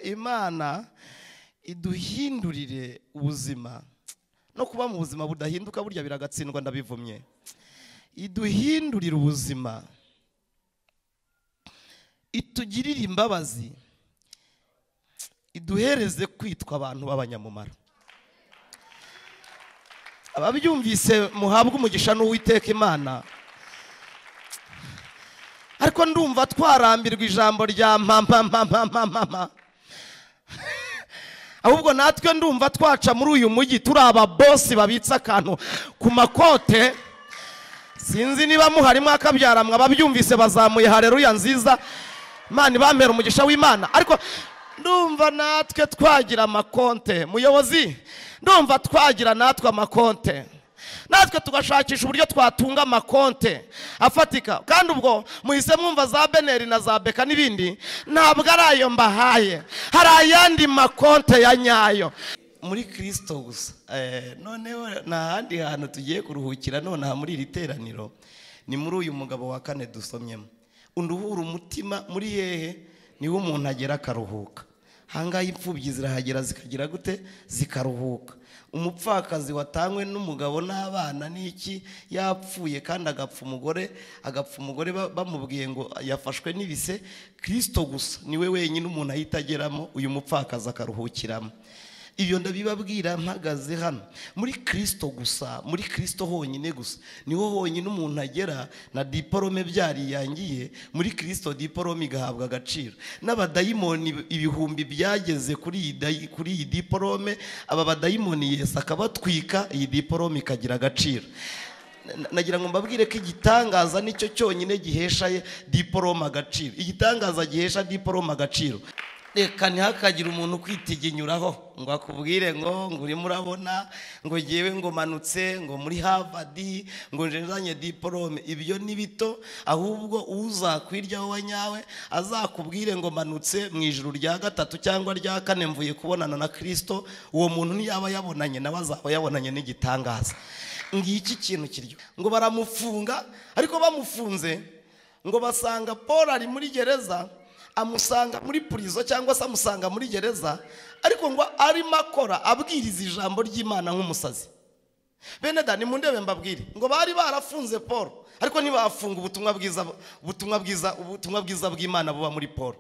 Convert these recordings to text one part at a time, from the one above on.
Imana iduhindurire ubuzima no kuba mu buzima budahinduka burya biragatsindwa ndabivumye. Iduhindurire ubuzima, itugirire imbabazi, iduhereze kwitwa abantu b'abanyamumaro. Ababyumvise muhabwe umugisha n'Uwiteka Imana. Ariko ndumva twarambirwa ijambo rya mama mama mama. Ahubwo natwe ndumva twaca muri uyu mujyi turi ababosi babitsa akantu ku makote. Sinzi niba muhari mwakabyaramwe, ababyumvise bazamuye haleluya nziza. Imana ibamera umugisha w'Imana. Ariko ndumva natwe twagira amakonte, muyobozi, ndumva twagira natwe amakonte, natwe tugashakisha uburyo twatunga amakonte afatika. Kandi ubwo muhise mwumva za Beneri na za Beka n'ibindi, ntabwo ari ayo mbahaye, hari ayandi makonte ya nyayo muri Kristo gusa. Noneho nta handi hantu tugiye kuruhukira nonaha muri iri teraniro, ni muri uyu mugabo wa kane dusomyemo. Unduhura umutima muri hehe? Niho umuntu agera akaruhuka. Hangaha imfubyi zirahagera zikagira gute? Zikaruhuka. Umupfakazi watanywe n'umugabo n'abana n'iki yapfuye kandi agapfa umugore, agapfa umugore bamubwiye ngo yafashwe n'ibise, Kristo gusa niwe wenyine umuntu ahita ageramo, uyu mupfakazi akaruhukiramo. Ibyo ndabibabwira mpagaze hano muri Kristo gusa, muri Kristo honyine gusa niho honyine umuntu agera na diporome byariyangiye. Muri Kristo diporome igahabwa agaciro. N'abadayimoni ibihumbi byageze kuri iyi diporome, aba badayimoni Yesu akabatwika, iyi diporome ikagira agaciro. Nagira ngo mbabwire ko igitangaza nicyo cyonyine gihesha diporome agaciro. Igitangaza gihesha diporome agaciro. Reka ntihakagire umuntu kwitiginyuraho ngo akubwire ngo urimo urabona ngo ngewe ngo manutse ngo muri Harvard ngo nzanye diporome. Ibyo ni bito, ahubwo uzakwiryaho wa nyawe azakubwire ngo manutse mu ijuru rya gatatu cyangwa rya kane mvuye kubonana na Kristo. Uwo muntu ntiyaba yabonanye nawe azaba yabonanye n'igitangaza. Ngiki kintu kiryo ngo baramufunga, ariko bamufunze ngo basanga Paul ari muri gereza, amusanga muri prison cyangwa se amusanga muri gereza, ariko ngo arimo akora abwiriza ijambo ry'Imana nk'umusazi. Bene dani mundebe mbabwire ngo bari barafunze Paul, ariko ntibafunga ubutumwa bwiza, ubutumwa bwiza, ubutumwa bwiza bw'Imana buba muri Paul.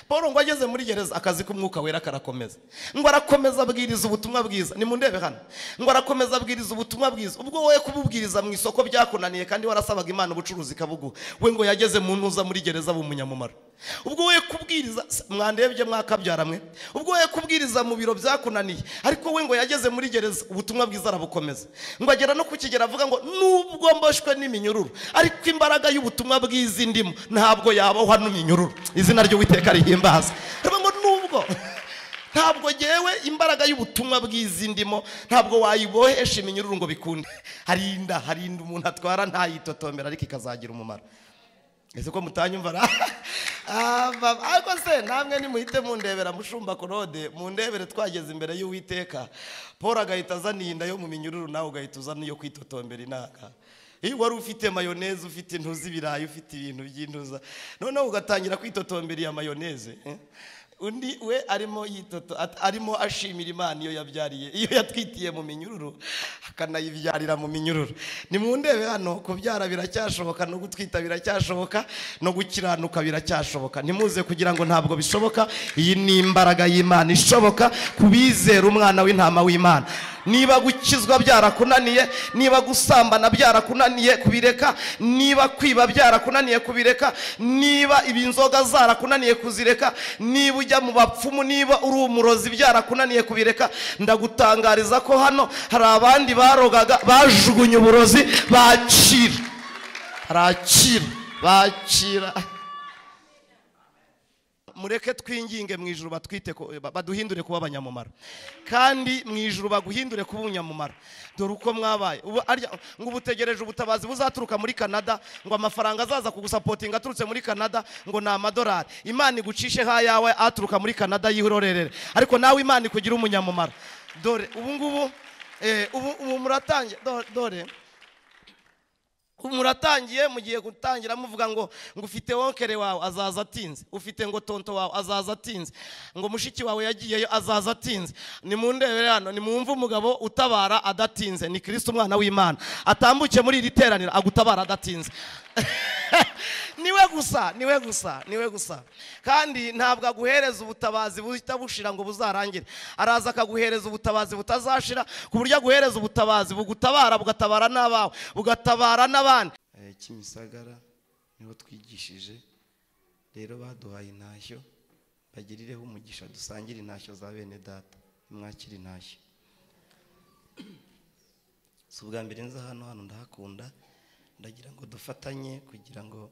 Paul ngo ageze muri gereza akazi k'umwuka wera karakomeza, ngo arakomeza abwiriza ubutumwa bwiza. Ni mundebe hano ngo arakomeza abwiriza ubutumwa bwiza. Ubwo wowe kububwiriza mu isoko byakunaniye kandi warasabaga Imana ubucuruzi kabugu, we ngo yageze mu ntuza muri gereza b'umunyamumaro. Ubwo wowe kubwiriza mwandebye mwakabyaramwe, ubwo wowe kubwiriza mu biro byakunaniye, ariko we ngo yageze muri gereza ubutumwa bwiza arabukomeza. Ngo agera no kukigera avuga ngo nubwo mboshwe n'iminyururu, ariko imbaraga y'ubutumwa bwiza indimo ntabwo yabohwa n'iminyururu. Izina ry'Uwiteka rihimbaza. Ngo nubwo ntabwo ngewe imbaraga y'ubutumwa bwiza indimo ntabwo wayibohesha iminyururu ngo bikunde. Harinda harinda umuntu atwara ntayitotombera ariko ikazagira umumaro. Ese ko mutanyumva ra? Ariko se namwe nimuhite mundebera mushumba Claude, mundebere twageze imbere y'Uwiteka. Paul agahita azana inda yo mu minyururu, nawe ugahita uzana iyo kwitotombera inaka. Iyo wari ufite mayoneze, ufite intuzi ibirayi, ufite ibintu by'intuza, noneho ugatangira kwitotombera iya mayoneze. Undi we arimo yitoto, arimo ashimira Imana iyo yabyariye, iyo yatwitiye mu minyururu akanayibyarira mu minyururu. Ni mundebe hano kubyara biracyashoboka, no gutwita biracyashoboka, no gukiranuka biracyashoboka. Ntimuze kugira ngo ntabwo bishoboka. Iyi ni imbaraga y'Imana ishoboka kubizera umwana w'intama w'Imana. Niba gukizwa byarakunaniye, niba gusambana byarakunaniye kubireka, niba kwiba byarakunaniye kubireka, niba ibinzoga zarakunaniye kuzireka, niba ujya mu bapfumu, niba uri umurozi byarakunaniye kubireka, ndagutangariza ko hano hari abandi barogaga bajugunye uburozi bakira, barakira, bakira. Mureke twinginge mu ijuru batwite baduhindure kuba abanyamumaro, kandi mu ijuru baguhindure kuba umunyamumaro. Dore uko mwabaye ngo ubutegereje ubutabazi buzaturuka muri Canada, ngo amafaranga azaza kugusapotinga aturutse muri Canada ngo ni amadolari. Imana igucishe hayawe aturuka muri Canada yihororere, ariko nawe Imana ikugira umunyamumaro. Dore ubu ngubu ubu muratangiye. Dore Muratangiye, mugiye gutangira muvuga ngo ufite wonkere wawe azaza atinze, ufite ngo tonto wawe azaza atinze, ngo mushiki wawe yagiyeyo azaza atinze. Nimundebere hano, nimwumve umugabo utabara adatinze, ni Kristo umwana w'Imana. Atambuke muri iri teraniro agutabara adatinze. Niwe gusa, niwe gusa, niwe gusa. Kandi ntabwo aguhereza ubutabazi buhita bushira ngo buzarangire. Araza akaguhereza ubutabazi butazashira, ku buryo aguhereza ubutabazi bugutabara, bugatabara n'abawe, bugatabara n'abandi. Kimisagara niho twigishije, rero baduhaye intashyo, bagirireho umugisha, dusangire intashyo za bene data. Nimwakire intashyo. Si ubwa mbere nza hano ndahakunda. Ndagira ngo dufatanye kugira ngo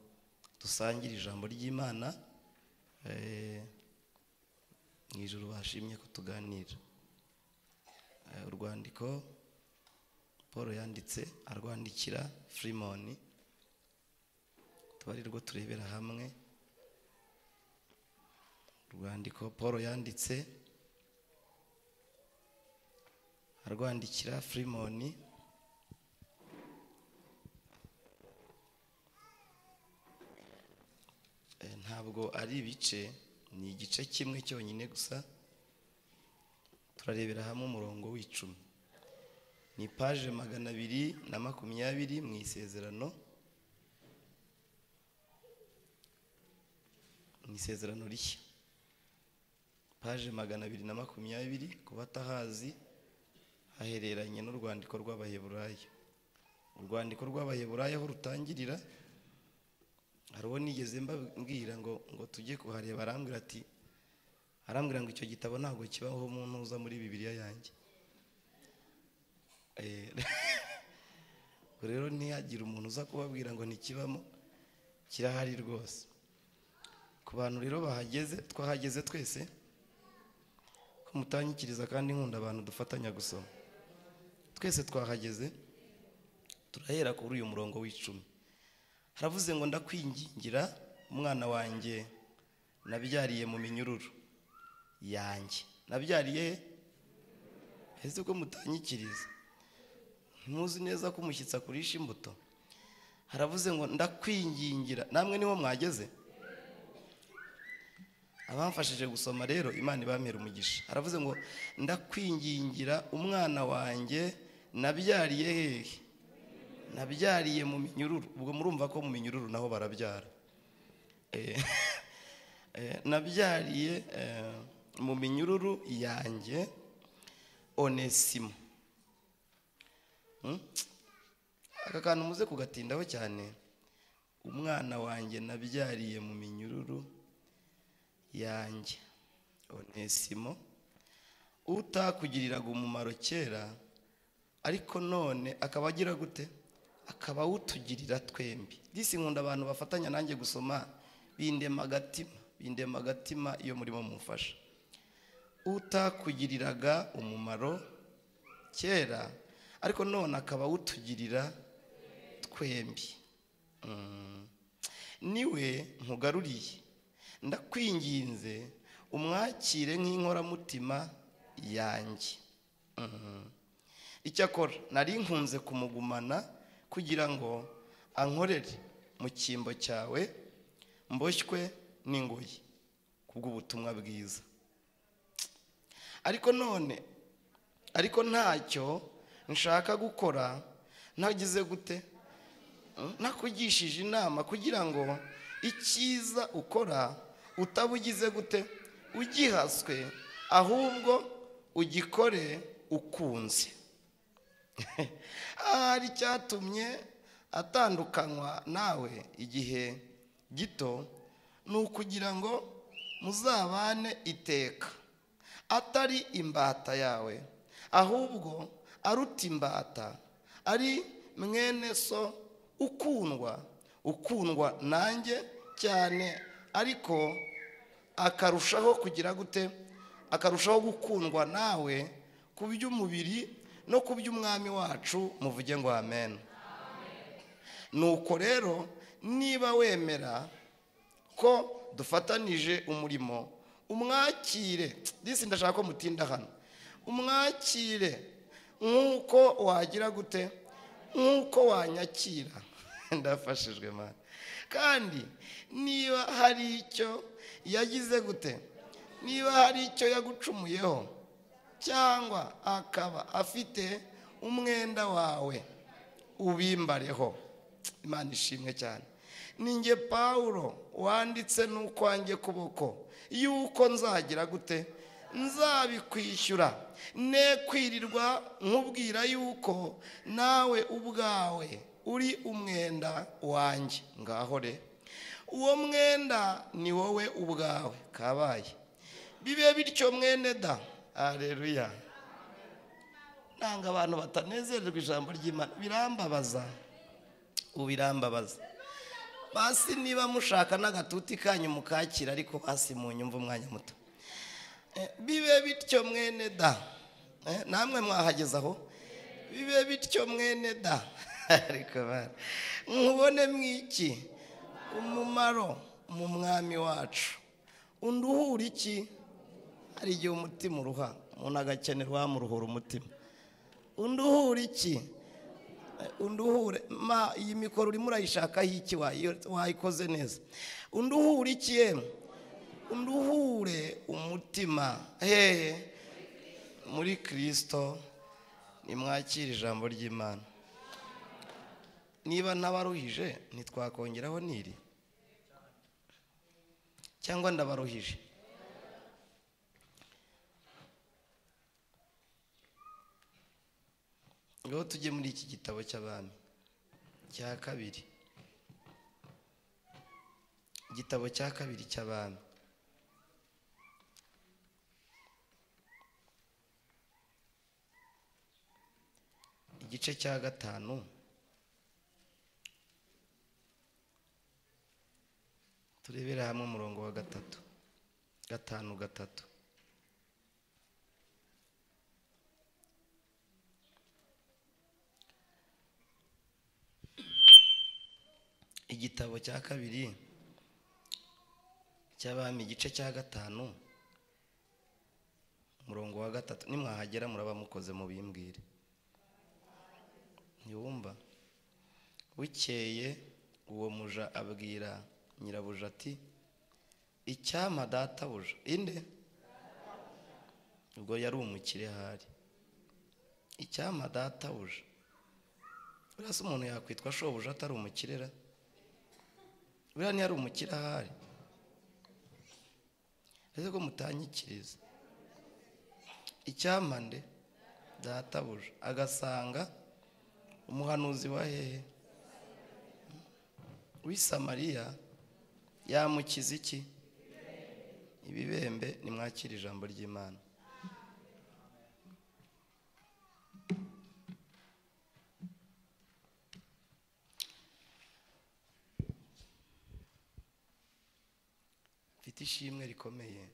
dusangire ijambo ry'Imana. Mu ijuru bashimye ko tuganira. Urwandiko Paul yanditse arwandikira Filimoni, tuba ari rwo turebera hamwe. Urwandiko Paul yanditse arwandikira Filimoni, ntabwo ari ibice, ni igice kimwe cyonyine gusa. Turarebera hamwe umurongo w'icumi. Ni page 220 mu isezerano, mu isezerano rishya. Page 220 ku batahazi hahereranye n'urwandiko rw'Abaheburayo. Urwandiko rw'Abaheburayo aho rutangirira, hari uwo nigeze mbabwira ngo tujye kuhareba, arambwira ati, arambwira ngo icyo gitabo ntabwo kibaho umuntu uza muri Bibiliya yanjye. Rero ntiyagira umuntu uza kubabwira ngo ntikibamo, kirahari rwose. Ku bantu rero bahageze, twahageze twese, ko mutanyikiriza kandi nkunda abantu dufatanya gusoma. Twese twahageze, turahera kuri uyu murongo w'icumi. Haravuze ngo ndakwingingira umwana wanjye nabyariye mu minyururu yanjye. Nabyariye he? Ese ko mutanyikiriza? Ntimuzi neza ko umushyitsi akurisha imbuto? Haravuze ngo ndakwingingira. Namwe niho mwageze? Abamfashije gusoma rero Imana ibamera umugisha. Haravuze ngo ndakwingingira umwana wanjye nabyariye hehe? Nabyariye mu minyururu. Ubwo murumva ko mu minyururu naho barabyara. Nabyariye mu minyururu yanjye Onesimo. Aka kantu muze kugatindaho cyane. Umwana wanjye nabyariye mu minyururu yanjye Onesimo, utakugiriraga umumaro kera, ariko none akaba agira gute? Akaba utugirira twembi. Disi nkunda abantu bafatanya nanjye gusoma, bindema agatima, bindema agatima iyo murimo mumfasha. Utakugiriraga umumaro kera, ariko none akaba utugirira twembi. Niwe nkugaruriye, ndakwinginze umwakire nk'inkoramutima yanjye. Icyakora nari nkunze kumugumana kugira ngo ankorere mu cyimbo cyawe, mboshywe n'ingoyi kubw'ubutumwa bwiza. Ariko none, ariko ntacyo nshaka gukora ntagize gute? Nakugishije inama kugira ngo icyiza ukora utabugize gute? Ugihaswe, ahubwo ugikore ukunze. Ari cyatumye atandukanywa nawe igihe gito, ni ukugira ngo muzabane iteka, atari imbata yawe, ahubwo aruta imbata, ari mwene so ukundwa, ukundwa nanjye cyane, ariko akarushaho kugira gute? Akarushaho gukundwa nawe ku by'umubiri no ku by'umwami wacu. Muvuge ngo amen. Nuko rero niba wemera ko dufatanije umurimo, umwakire. Disi ndashaka ko mutinda hano. Umwakire nk'uko wagira gute? Nk'uko wanyakira. Ndafashijwe Mana. Kandi niba hari icyo yagize gute, niba hari icyo yagucumuyeho cyangwa akaba afite umwenda wawe, ubimbareho. Imana ishimwe cyane. Ninjye Paulo wanditse n'ukwanjye kuboko yuko nzagira gute, nzabikwishyura, ne kwirirwa nkubwira yuko nawe ubwawe uri umwenda wanjye. Ngaho re, uwo mwenda ni wowe ubwawe. Kabaye bibe bityo mwene da. Haleluya. Nanga abantu batanezererwa ijambo ry'Imana, birambabaza, ubirambabaza. Basi niba mushaka n'agatuti kanyu mukakira, ariko basi mu nyumva umwanya muto. Bibe bityo mwene da. Namwe mwahageze aho. Bibe bityo mwene da. Ariko bana nkubone mwiki umumaro mu mwami wacu, unduhura iki? Hari igihe umutima uruha, umuntu agakenerwa muruhura umutima. Unduhura iki? Unduhure ma iyi mikoro urimo urayishakaho iki? Wayikoze neza. Unduhure iki yemwe? Unduhure umutima hehe? Muri Kristo. Nimwakire ijambo ry'Imana. Niba ntabaruhije ntitwakongeraho niri, cyangwa ndabaruhije? Ngaho tujye muri iki gitabo cy'abami cya kabiri, igitabo cya kabiri cy'abami. Igice cya 5, turebera hamwe umurongo wa 3, 5 3. Igitabo cya kabiri cy'abami igice cya 5 umurongo wa 3. Nimwahagera muraba mukoze mubimbwire. Ntiwumva? Bukeye uwo muja abwira nyirabuja ati icyampa databuja. Inde? Ubwo yari umukire hari. Icyampa databuja. Buriya se umuntu yakwitwa shobuja atari umukirera? Buriya ntiyari umukire ahari? Ese ko mutanyikiriza? Icyampa nde? Databuja. Agasanga umuhanuzi wa hehe? W'i Samariya. Yamukiza iki? Ibibembe. Nimwakire ijambo ry'Imana. Mfite ishimwe rikomeye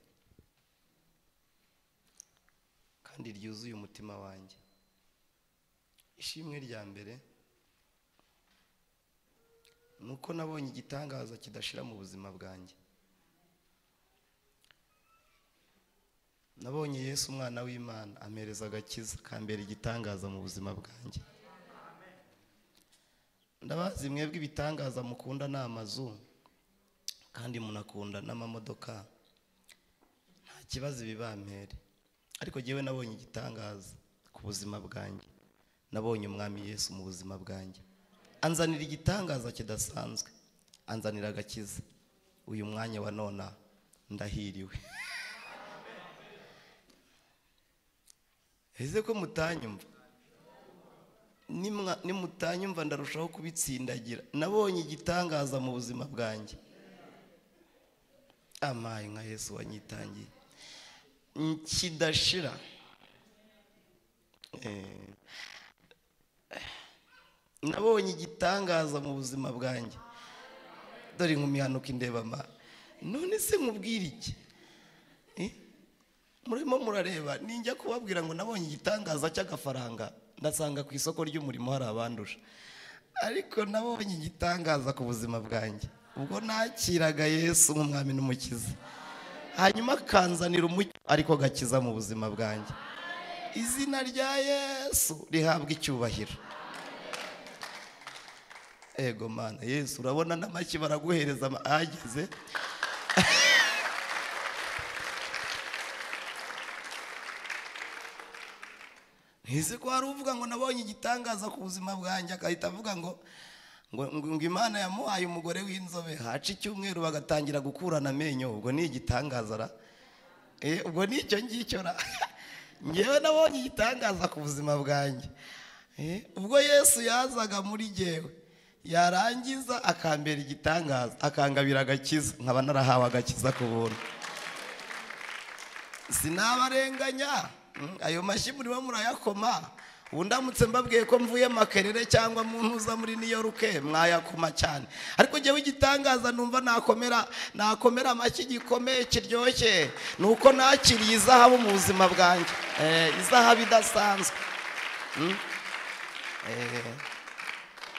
kandi ryuzuye umutima wanjye. Ishimwe rya mbere nuko nabonye igitangaza kidashira mu buzima bwanjye. Nabonye Yesu umwana w'Imana ampereza agakiza kambera igitangaza mu buzima bwanjye. Ndabazi mwebwe ibitangaza mukunda ni amazu kandi munakunda n'amamodoka, nta kibazo bibampere, ariko jyewe nabonye igitangaza ku buzima bwanjye. Nabonye umwami Yesu mu buzima bwanjye, anzanira igitangaza kidasanzwe, anzanira agakiza. Uyu mwanya wa nona ndahiriwe. Ese ko mutanyumva? Nimutanyumva ndarushaho kubitsindagira. Nabonye igitangaza mu buzima bwanjye. Amaye nka Yesu wanyitangiye kidashira. Nabonye igitangaza mu buzima bwanjye. Dore inkumihanuka indeba ma. None se nkubwira iki? Murimo murareba, ninjya kubabwira ngo nabonye igitangaza cy'agafaranga, ndasanga ku isoko ry'umurimo hari abandusha. Ariko nabonye igitangaza ku buzima bwanjye ubwo nakiraga Yesu nk'umwami n'umukiza, hanyuma akanzanira umucyo ariko gakiza mu buzima bwanjye. Izina rya Yesu rihabwa icyubahiro. Ego Mana Yesu, urabona n'amashyi baraguhereza ahageze. Ese ko hari uvuga ngo nabonye igitangaza ku buzima bwanjye, akahita avuga ngo ngo Imana yamuhaye umugore w'inzobe, haca icyumweru bagatangira gukurana amenyo, ubwo ni igitangaza ra? Ubwo ni icyo ngicyo ra? Ngewe nabonye igitangaza ku buzima bwanjye. Ubwo Yesu yazaga muri jyewe, yarangiza akambera igitangaza, akangabira agakiza, nkaba narahawe agakiza ku buntu. Sinabarenganya, ayo mashyi murimo murayakoma. Ubu ndamutse mbabwiye ko mvuye Makerere cyangwa mu ntuza muri New York, mwayakoma cyane. Ariko jyewe igitangaza numva nakomera amashyi gikomeye kiryoshye, nuko nakiriye izahabu mu buzima bwanjye, izahabu idasanzwe.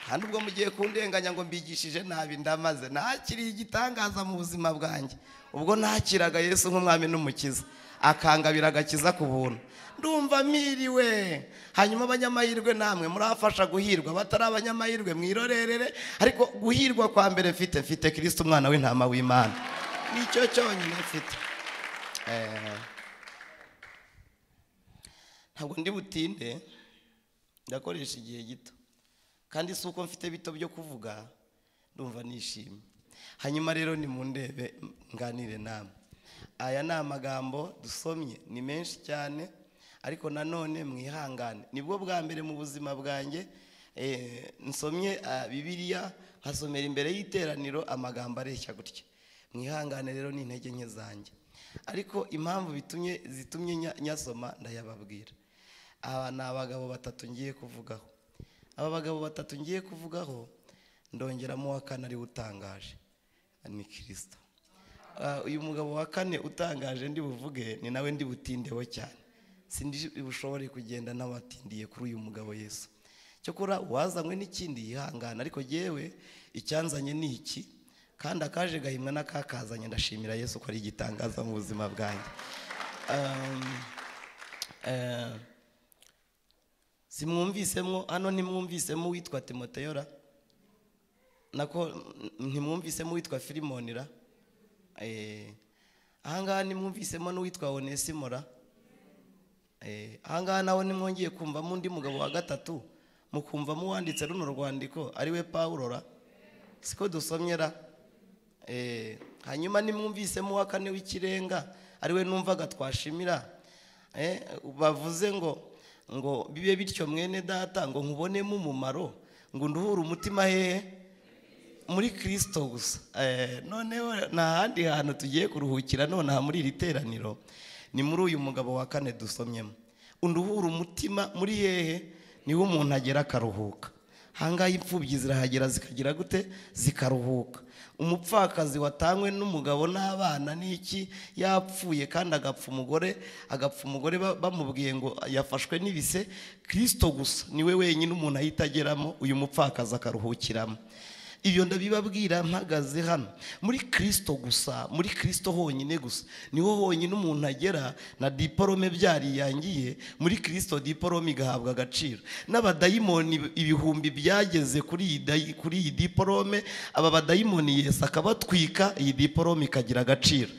Hano ubwo mugiye kundenganya ngo mbigishije nabi, ndamaze nakiriye igitangaza mu buzima bwanjye. Ubwo nakiraga Yesu nk'umwami n'umukiza, akangabira agakiza ku buntu, ndumva mpiriwe. Hanyuma abanyamahirwe namwe murafasha guhirwa, batari abanyamahirwe mwirorerere. Ariko guhirwa kwa mbere mfite Kristo umwana w'intama w'Imana, nicyo cyonyine mfite. Ntabwo ndi butinde, ndakoresha igihe gito, kandi si uko mfite bito byo kuvuga, ndumva nishimye. Hanyuma rero nimundebe nganire namwe. Aya ni amagambo dusomye, ni menshi cyane, ariko nanone mwihangane. Nibwo bwa mbere mu buzima bwanjye nsomye Bibiliya, nkasomera imbere y'iteraniro amagambo areshya gutya. Mwihangane rero ni intege nke zanjye, ariko impamvu zitumye nyasoma ndayababwira. Aba ni abagabo batatu ngiye kuvugaho. Aba bagabo batatu ngiye kuvugaho, ndongeramo uwa kane ari utangaje, ni Kristo. Uyu mugabo wa kane utangaje ndi buvuge, ni nawe ndi butindeho cyane. Sindi bushobore kugenda n'abatindiye kuri uyu mugabo Yesu. Cyokora wazanywe n'ikindi yihangana, ariko jyewe icyanzanye ni iki, kandi akaje gahimwa n'akakazanye. Ndashimira Yesu ko ari igitangaza mu buzima bwanjye. Simwumvisemo hano, ntimwumvisemo witwa Timoteyo ra? Nako ntimwumvisemo witwa Filimoni ra? Ahangaha ntimwumvisemo n'uwitwa Onesimo ra? Ahangaha nawe nimwongeye kumvamo undi mugabo wa gatatu, mukumvamo uwanditse runo rwandiko ariwe Pawulo ra? Siko dusomye ra? Hanyuma nimwumvisemo uwa kane w'ikirenga ariwe numvaga twashimira, bavuze ngo bibe bityo mwene data, ngo nkubonemo umumaro, ngo nduhure umutima hehe? Muri Kristo gusa. Noneho nta handi hantu tugiye kuruhukira nonaha muri iri teraniro, ni muri uyu mugabo wa kane dusomyemo. Unduhura umutima muri hehe? Niho umuntu agera akaruhuka. Ahangaha imfubyi zirahagera zikagira gute? Zikaruhuka. Umupfakazi watanywe n'umugabo n'abana n'iki, yapfuye kandi agapfa umugore, bamubwiye ngo yafashwe n'ibise, Kristo gusa niwe wenyine umuntu ahita ageramo, uyu mupfakazi akaruhukiramo. Ibyo ndabibabwira mpagaze hano. Muri Kristo gusa, muri Kristo honyine gusa, niho honyine umuntu agera na diporome byariyangiye. Muri Kristo diporome igahabwa agaciro. N'abadayimoni ibihumbi byageze kuri iyi diporome, aba badayimoni Yesu akabatwika, iyi diporome ikagira agaciro.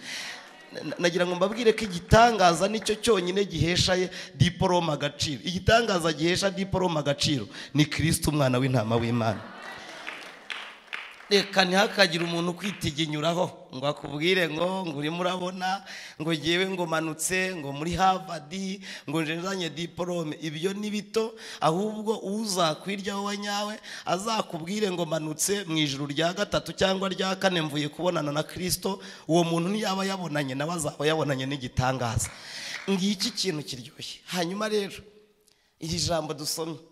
Nagira ngo mbabwire ko igitangaza nicyo cyonyine gihesha diporome agaciro. Igitangaza gihesha diporome agaciro ni Kristo umwana w'intama w'Imana. Reka ntihakagire umuntu kwitiginyuraho ngo akubwire ngo urimo urabona ngo ngewe ngo manutse ngo muri Harvard ngo nzanye diporome. Ibyo ni bito, ahubwo uzakwiryaho wa nyawe azakubwire ngo manutse mu ijuru rya gatatu cyangwa rya kane mvuye kubonana na Kristo. Uwo muntu ntiyaba yabonanye nawe azaba yabonanye n'igitangaza. Ngiki kintu kiryoshye. Hanyuma rero iri jambo dusomye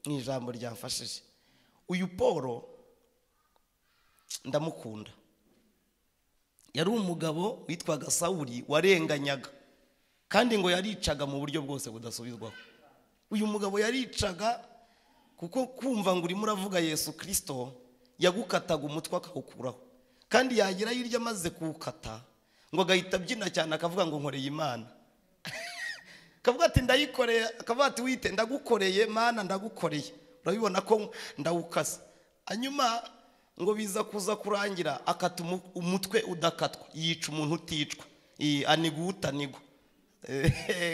ni ijambo ryamfashije. Uyu Paul ndamukunda. Yari umugabo witwaga Sawuli warenganyaga, kandi ngo yaricaga mu buryo bwose budasubizwaho. Uyu mugabo yaricaga kuko kumva ngo urimo uravuga Yesu Kristo yagukataga umutwe akawukuraho, kandi yagira hirya amaze kuwukata ngo agahita abyina cyane akavuga ngo nkoreye Imana. Akavuga ati ndayikoreye, akavuga ati wite ndagukoreye Mana, ndagukoreye, urabibona ko ndawukasa. Hanyuma ngo biza kuza kurangira akata umutwe udakatwa, yica umuntu uticwa, aniga utanigwa,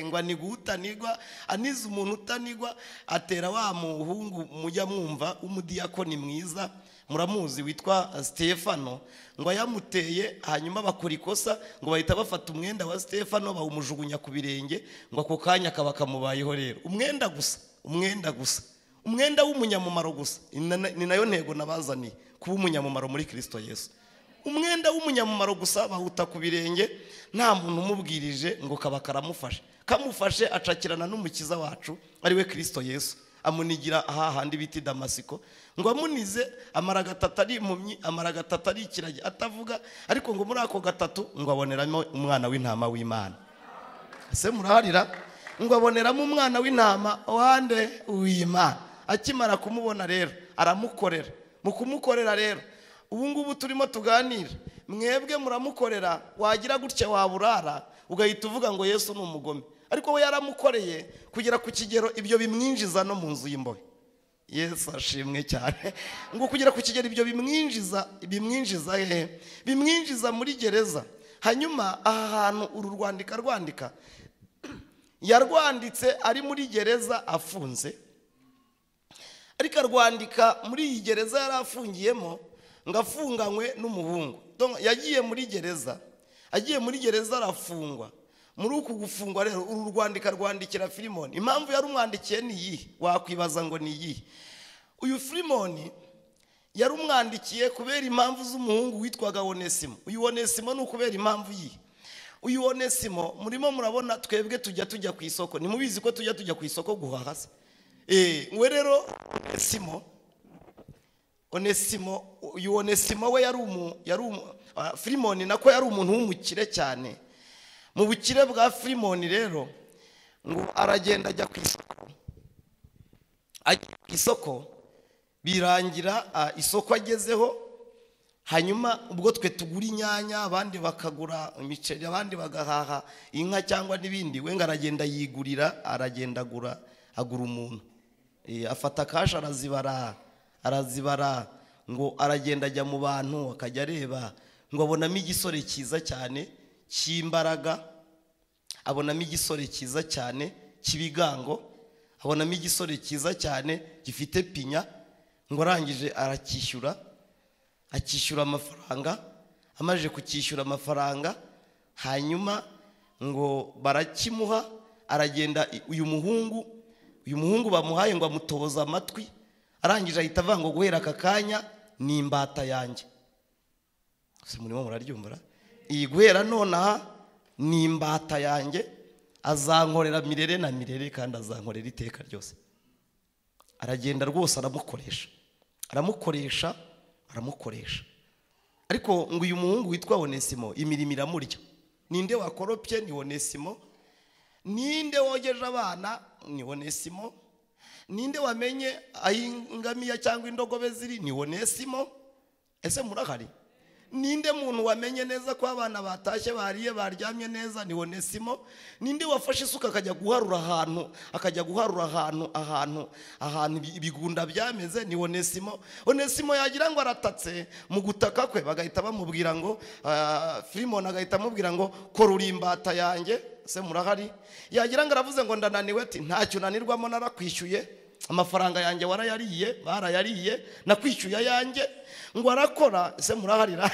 ngo aniga utanigwa, aniza umuntu utanigwa, atera wa muhungu mujya mwumva w'umudiyakoni mwiza muramuzi witwa Stefano, ngo yamuteye. Hanyuma bakora ikosa ngo bahita bafata umwenda wa Stefano bawumujugunya ku birenge, ngo ako kanya kaba kamubayeho. Rero umwenda gusa, umwenda gusa, umwenda w'umunyamumaro gusa, ni nayo ntego nabazaniye, kuba umunyamumaro muri Kristo Yesu. Umwenda w'umunyamumaro gusa bawuta ku birenge, nta muntu umubwirije, ngo kaba karamufashe, kamufashe acakirana n'umukiza wacu ariwe Kristo Yesu, amunigira ahahandi bita Damasiko. Ngo amunize amara gatatu ari impumyi, amara gatatu ari ikiragi atavuga, ariko ngo muri ako gatatu ngo aboneramo umwana w'intama w'Imana. Ese muraharira? Ngo aboneramo umwana w'intama wande w'Imana. Akimara kumubona rero aramukorera. Mu kumukorera rero ubu ngubu turimo tuganira, mwebwe muramukorera, wagira gutya waburara ugahita uvuga ngo Yesu ni umugome, ariko we yaramukoreye kugera ku kigero ibyo bimwinjiza no mu nzu y'imbohe. Yesu ashimwe cyane. Ngo kugera ku kigero ibyo bimwinjiza, bimwinjiza hehe? Bimwinjiza muri gereza. Hanyuma aha hantu uru rwandika rwandika yarwanditse ari muri gereza afunze, ariko arwandika muri iyi gereza yari afungiyemo, ngo afunganywe n'umuhungu. Yagiye muri gereza, agiye muri gereza arafungwa. Muri uku gufungwa rero uru rwandika rwandikira Filimoni. Impamvu yarumwandikiye ni iyihe? Wakwibaza ngo ni iyihe? Uyu Filimoni yarumwandikiye kubera impamvu z'umuhungu witwaga Onesimo. Uyu Onesimo ni ukubera impamvu yihe? Uyu Onesimo murimo murabona twebwe tujya ku isoko, ntimubizi ko tujya ku isoko guhaha se? We rero Onesimo, uyu Onesimo we yari Filimoni nako yari umuntu w'umukire cyane. Mu bukire bwa Filimoni rero ngo aragenda ajya ku isoko, ajya ku isoko birangira isoko agezeho. Hanyuma ubwo twe tugura inyanya, abandi bakagura imiceri, abandi bagahaha inka cyangwa n'ibindi, we ngo aragenda yigurira, aragenda agura umuntu, afata kasha arazibara, ngo aragenda ajya mu bantu akajya areba, ngo abonamo igisore cyiza cyane cy'imbaraga, abonamo igisore cyiza cyane cy'ibigango, abonamo igisore cyiza cyane gifite pinya, ngo arangije aracyishyura, akishyura amafaranga. Amaze kukishyura amafaranga, hanyuma ngo barakimuha, aragenda. Uyu muhungu bamuhaye ngo amutoboza amatwi, arangije ahita avuga ngo guhera aka kanya ni imbata yanjye. Se murimo muraryumva? Iyi guhera nonaha ni imbata yanjye, azankorera mirere na mirere, kandi azankorera iteka ryose. Aragenda rwose aramukoresha, aramukoresha, aramukoresha. Ariko ngo uyu muhungu witwa Onesimo imirimo iramurya. Ninde wakoropye? Ni Onesimo. Ninde wogeje abana? Ni Onesimo. Ninde wamenye ingamiya cyangwa indogobe ziri? Ni Onesimo. Ese murahari? Ninde muntu wamenye neza ko abana batashye bariye baryamye neza? Ni Onesimo. Ninde wafashe isuka akajya guharura ahantu, akajya guharura ahantu ahantu ibigunda byameze? Ni Onesimo. Onesimo yagira ngo aratatse, mu gutaka kwe bagahita bamubwira ngo Filimoni agahita amubwira ngo kora uri imbata yanjye. Se murahari? Yagira ngo aravuze ngo ndananiwe, ati ntacyo nanirwamo, narakwishyuye amafaranga yanjye, warayariye, barayariye, nakwishyuye ayanjye. Ngo arakora, se muraharira?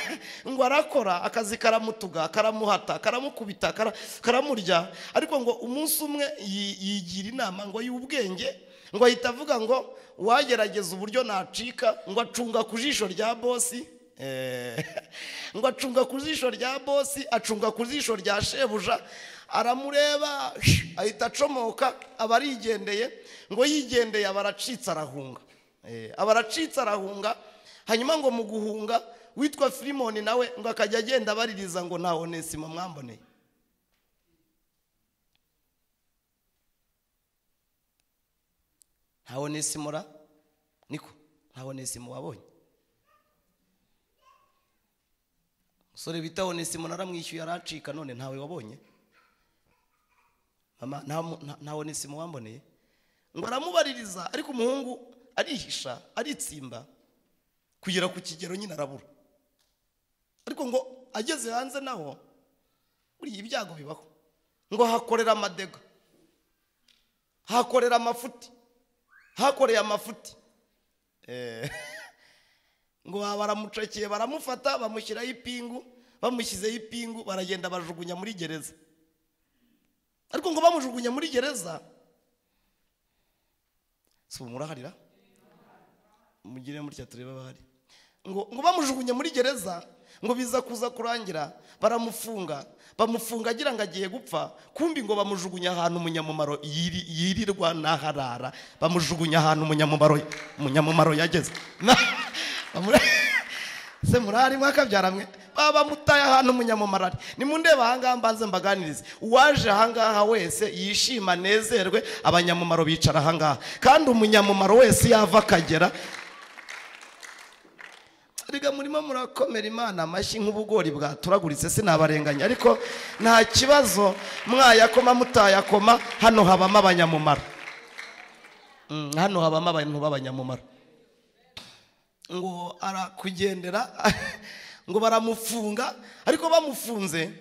Ngo arakora akazi karamutuga, karamuhata, karamukubita, karamurya. Ariko ngo umunsi umwe yigira inama ngo y'ubwenge, ngo ahita avuga ngo wagerageza uburyo nacika, ngo acunga ku jisho rya bosi, ngo acunga ku jisho rya bosi, acunga ku jisho rya shebuja, aramureba ahita acomoka, aba arigendeye. Ngo yigendeye aba aracitse arahunga, aba aracitse arahunga. Hanyuma ngo mu guhunga witwa Filimoni nawe ngo akajya agenda abaririza ngo nta Onesimo mwamboneye. Nta Onesimo ra niko, nta Onesimo wabonye? Umusore bita Onesimo naramwishyuye aracika, none ntawe wabonye? Mama nta Onesimo wamboneye? Ngo aramubaririza, ariko umuhungu arihisha, aritsimba. Kugera ku kigero nyine arabura. Ariko ngo ageze hanze naho buri ibyago bibaho. Ngo hakorera amadega, hakorera amafuti, hakoreye amafuti. Ngo baramucakiye baramufata bamushyiraho ipingu, bamushyizeho ipingu baragenda bajugunya muri gereza. Ariko ngo bamujugunya muri gereza, si muraharira mugire mutya turebe abahari. Ngo bamujugunya muri gereza, ngo biza kuza kurangira baramufunga, bamufunga agira ngo agiye gupfa, kumbi ngo bamujugunya ahantu umunyamumaro yirirwa naharara, bamujugunya ahantu umunyamumaro yageze. Se murari mwakabyaramwe baba mutaye ahantu umunyamumaro ari. Nimundeba ahangaha mbanze mbaganirize. Uwaje ahangaha wese yishima nezerwe, abanyamumaro bicara ahangaha. Kandi umunyamumaro wese yava akagera. Riga murimo murakomera Imana amashyi nk'ubugori bwaturaguritse, sinabarenganya, ariko nta kibazo mwayakoma mutayakoma, hano habamo abanyamumaro. Hano habamo abantu b'abanyamumaro. Ngo arakugendera ngo baramufunga, ariko bamufunze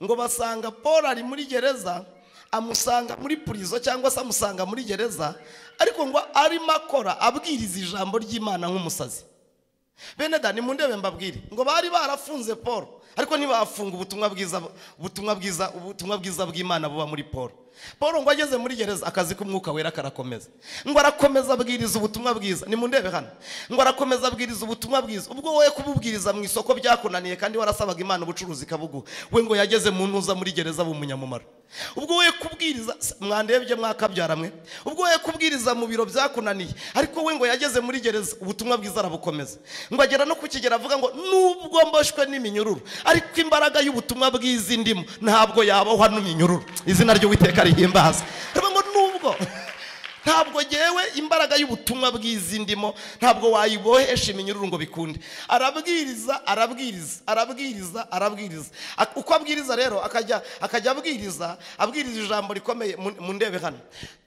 ngo basanga Paul ari muri gereza, amusanga muri prison cyangwa se amusanga muri gereza, ariko ngo arimo akora abwiriza ijambo ry'Imana nk'umusazi. Bene da nimundebe mbabwire, ngo bari barafunze Paul, ariko ntibafunga ubutumwa bwiza, ubutumwa bwiza, ubutumwa bwiza bw'Imana buba muri Paul. Paul ngo ageze muri gereza akazi k'umwuka wera karakomeza. Ngo arakomeza abwiriza ubutumwa bwiza. Nimundebe hano. Ngo arakomeza abwiriza ubutumwa bwiza. Ubwo wowe kububwiriza mu isoko byakunaniye kandi warasabaga Imana ubucuruzi kabugu, we ngo yageze mu ntuza muri gereza b'umunyamumaro. Ubwo wowe kubwiriza mwandebye mwakabyaramwe, ubwo wowe kubwiriza mu biro byakunaniye, ariko we ngo yageze muri gereza ubutumwa bwiza arabukomeza. Ngo agera no kukigera avuga ngo nubwo mboshwe n'iminyururu, ariko imbaraga y'ubutumwa bwiza indimo ntabwo yabohwa n'iminyururu. Izina ry'Uwiteka rihimbaza. Ngo nubwo ntabwo jewe imbaraga y'ubutumwa bwiza indimo ntabwo wayibohesha iminyururu ngo bikunde. Arabwiriza, arabwiriza, arabwiriza, arabwiriza. Uko abwiriza rero akajya abwiriza, abwiriza ijambo rikomeye. Mundebe hano.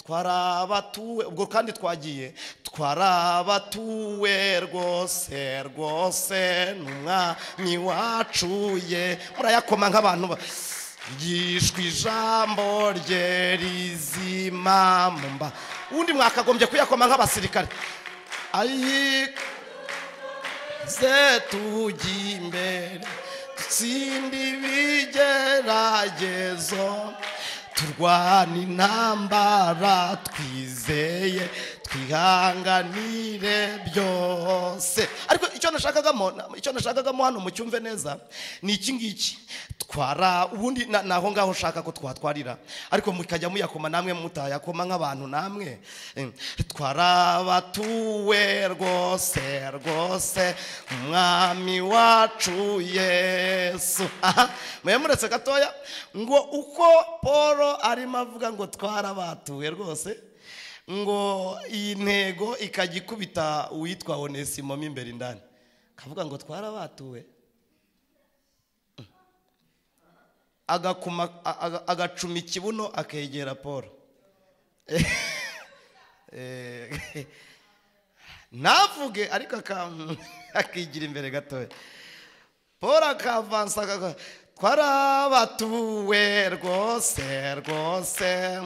Twarabatuwe, ubwo kandi twagiye, twarabatuwe rwose rwose n'umwami wacu ye. Murayakoma nk'abantu yishwe ijambo rye rizima mumba. Undi mwakagombye kuyakoma nk'abasirikare. Ayi ze tujya imbere dutsinde ibigeragezo, turwana intambara twizeye, twihanganire byose. Ariko icyo nashakagamo hano mucyumve neza ni iki ngiki. Twara ubundi naho ngaho nshaka ko twatwarira, ariko mukajya muyakoma namwe mutayakoma nk'abantu namwe. Twarabatuwe rwose rwose umwami wacu Yesu. Aha muretse gatoya. Ngo uko Paul arimo avuga ngo twarabatuwe rwose, ngo iyi ntego ikajya ikubita uwitwa Onesimo mo imbere indani, kavuga ngo twarabatuwe, agacuma ikibuno akegera Paul. Navuge ariko akigira imbere gatoya. Paul akavansa, twarabatuwe rwose rwose,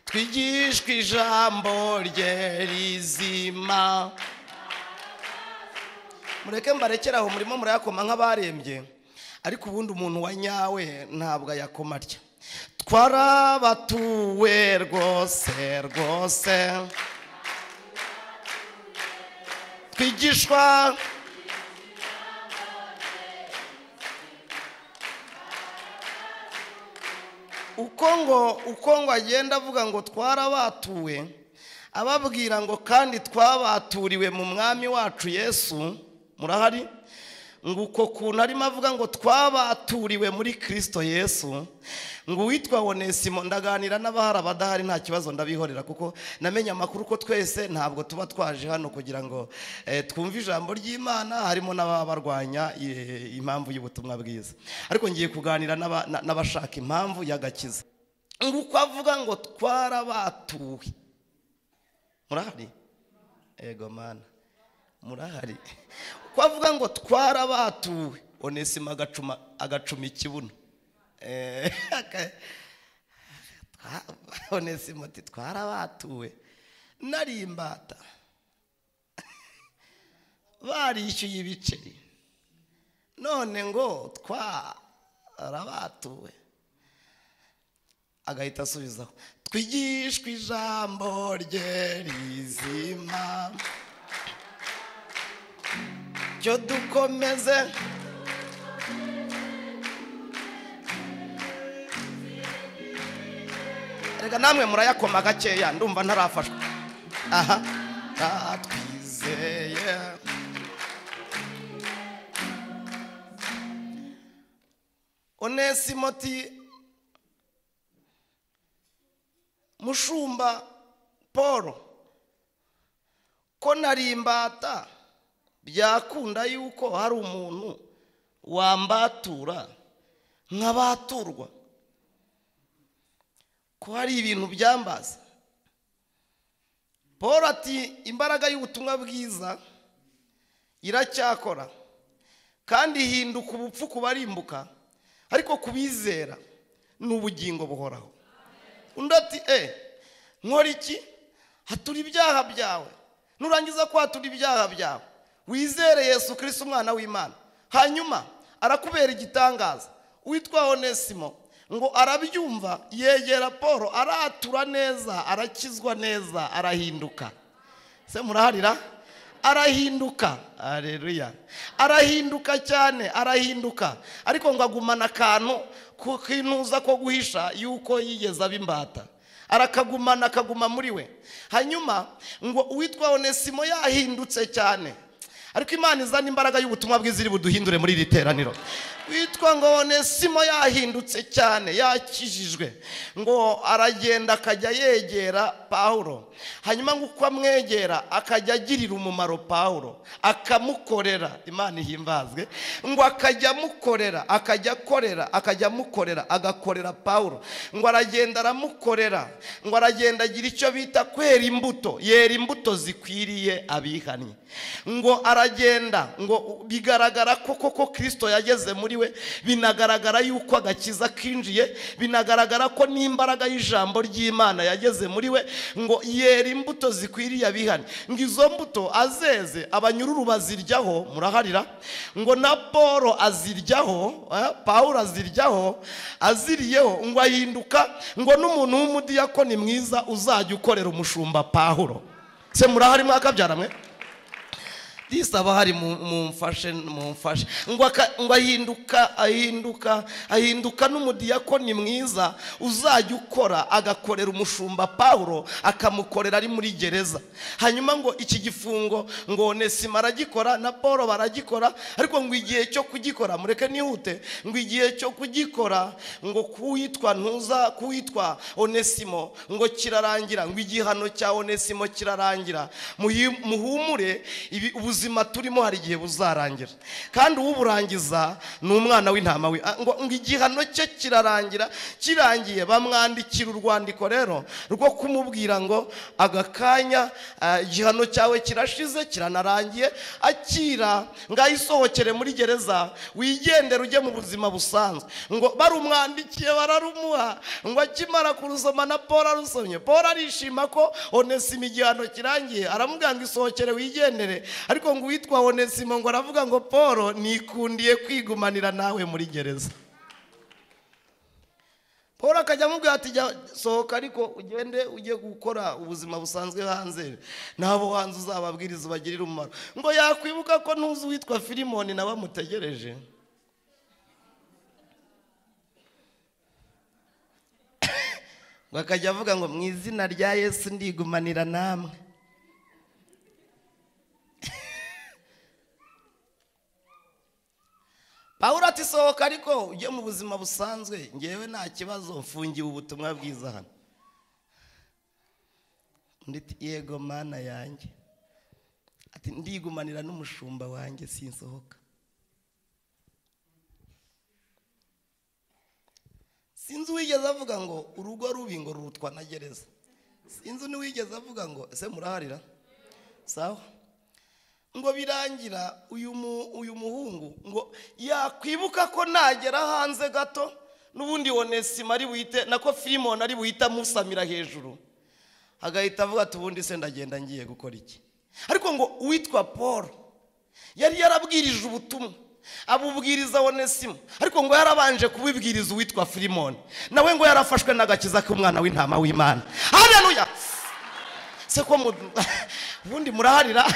twigishwe ijambo rye rizima. Mureke mbarekera aho, murimo murayakoma nk'abarembye, ariko ubundi umuntu wa nyawe ntabwo ayakoma atya. Twarabatuwe rwose rwose, twigishwa uko ngo agenda avuga ngo twarabatuwe, ababwira ngo kandi twabaturiwe mu mwami wacu Yesu. Murahari? Ngo uko kuntu arimo avuga ngo twabaturiwe muri Kristo Yesu, ngo uwitwa Onesimo, ndaganira n'abahari abadahari nta kibazo ndabihorera, kuko namenye amakuru ko twese ntabwo tuba twaje hano kugira ngo twumve ijambo ry'Imana, harimo n'ababarwanya impamvu y'ubutumwa bwiza, ariko ngiye kuganira n'abashaka impamvu y'agakiza. Ngo uko avuga ngo twarabatuwe, murahari? Ego mana, murahari. Ko avuga ngo twarabatuwe, Onesimo agacuma ikibuno. Onesimo ati twarabatuwe, nari imbata, barishyuye ibiceri, none ngo twarabatuwe. Agahita asubizaho, twigishwe ijambo rye rizima, cyo dukomeze. Reka namwe murayakoma gakeya, ndumva ntarafashwa. Aha, twizeye. Onesimo ati mushumba Paul, ko nari imbata, byakunda yuko hari umuntu wambatura nkabaturwa, ko hari ibintu byambaza. Paul ati imbaraga y'ubutumwa bwiza iracyakora, kandi ihinduka ubupfu kubarimbuka, ariko kubizera n'ubugingo buhoraho. Undi ati nkora iki? Hatura ibyaha byawe, nurangiza kwatura ibyaha byawe wizere Yesu Kristo umwana w'Imana. Hanyuma arakubera igitangaza. Witwa Onesimo ngo arabyumva, yegera Paul, aratura neza, arakizwa neza, arahinduka. Se muraharira? Arahinduka. Haleluya. Arahinduka cyane, arahinduka. Ariko ngo agumana akantu kinuza ko guhisha yuko yigeze abimbata, arakagumana, akaguma muri we. Hanyuma ngo uwitwa Onesimo yahindutse cyane, ariko Imana izana imbaraga y'ubutumwa bwiza iri buduhindure muri iri teraniro. Witwa ngo Onesimo yahindutse cyane, yakijijwe, ngo aragenda akajya yegera Paulo. Hanyuma ngo uko amwegera akajya agirira umumaro Paulo, akamukorera. Imana ihimbazwe. Ngo akajya amukorera, akajya akorera, akajya amukorera, agakorera Paulo. Ngo aragenda aramukorera, ngo aragenda agira icyo bita kwera imbuto, yera imbuto zikwiriye abihannye. Ngo aragenda, ngo bigaragara ko koko Kristo yageze muri we, binagaragara yuko agakiza kinjiye, binagaragara ko n'imbaraga y'ijambo ry'Imana yageze muri we. Ngo yera imbuto zikwiriye abihannye, ngo izo mbuto azeze abanyururu baziryaho. Muraharira? Ngo na Paul aziryaho, Paul aziryaho, aziriyeho ngo ahinduka ngo n'umuntu w'umudiyakoni mwiza uzajya ukorera umushumba Paulo. Se murahari mwakabyara mwe? Disaba hari mumfashe, mumfashe. Ngo ahinduka, ahinduka, ahinduka n'umudiyakoni mwiza uzajya ukora, agakorera umushumba Paulo, akamukorera ari muri gereza. Hanyuma ngo iki gifungo ngo Onesimo aragikora na Paul baragikora, ariko ngo igihe cyo kugikora, mureke nihute, ngo igihe cyo kugikora ngo kuwitwa ntuza kuwitwa Onesimo ngo kirarangira, ngo igihano cya Onesimo kirarangira. Muhumure, ubuzima turimo hari igihe buzarangira, kandi uwuburangiza ni umwana w'intama we. Ngo igihano cye kirarangira, kirangiye bamwandikira urwandiko rero rwo kumubwira ngo agakanya igihano cyawe kirashize, kiranarangiye, akira ngayisohokere muri gereza, wigendere ujye mu buzima busanzwe. Ngo barumwandikiye bararumuha, ngo akimara kurusoma na Paul arusomye, Paul arishima ko Onesimo igihano kirangiye, aramubwira ngo isohokere wigendere. Ariko ngo witwa Onesimo ngo aravuga ngo Paul nikundiye kwigumanira nawe muri gereza. Paul akajya amubwira ati sohoka ariko ugende ujye gukora ubuzima busanzwe hanze, nabo hanze uzababwiriza ubagirire umumaro. Ngo yakwibuka ko ntuzi witwa Filimoni nawe amutegereje. Ngo akajya avuga ngo mu izina rya Yesu ndigumanira namwe. Paulo ati sohoka ariko ujye mu buzima busanzwe, ngewe nta kibazo, mfungiwe ubutumwa bwiza hano. Undi ati yego mana yanjye, ati ndigumanira n'umushumba wanjye sinsohoka. Sinzi uwigeze avuga ngo urugo rubi ngo rurutwa na gereza. Sinzi n'uwigeze avuga ngo ese muraharira? Sawa, ngo birangira uyu muhungu ngo yakwibuka ko nagera hanze gato n'ubundi Onesimo ari buhite, nako Filimoni ari buhita amusamira hejuru, agahita avuga ati ubundi se ndagenda ngiye gukora iki? Ariko ngo uwitwa Paul yari yarabwirije ubutumwa, abubwiriza Onesimo, ariko ngo yarabanje kubibwiriza uwitwa Filimoni, nawe ngo yarafashwe n'agakiza k'umwana w'intama w'Imana. Haleluya! Se ko ubundi muraharira,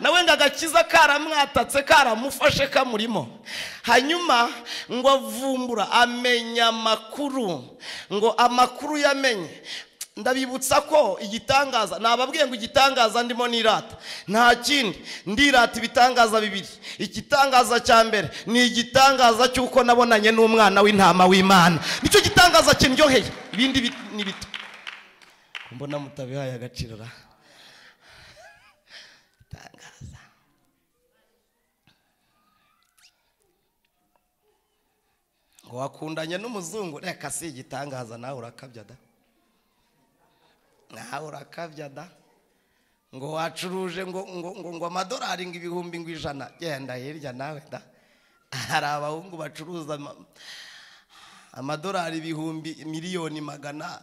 nawe ngo agakiza karamwatatse, karamufashe, kamurimo. Hanyuma ngo avumbura, amenya amakuru, ngo amakuru yamenye. Ndabibutsa ko igitangaza, nababwiye ngo igitangaza ndimo nirata nta kindi, ndirata ibitangaza bibiri. Igitangaza cya mbere ni igitangaza cy'uko nabonanye n'umwana w'intama w'Imana, nicyo gitangaza kindyoheye, ibindi ni bito. Mbona mutabihaye agaciro ra. Tangaza ngo wakundanye n'umuzungu, reka si igitangaza, nawe urakabya da, nawe urakabya da. Ngo wacuruje ngo ngo ngo amadolari ngo 100,000, genda hirya nawe da. Hari abahungu bacuruza amadolari 1,000,000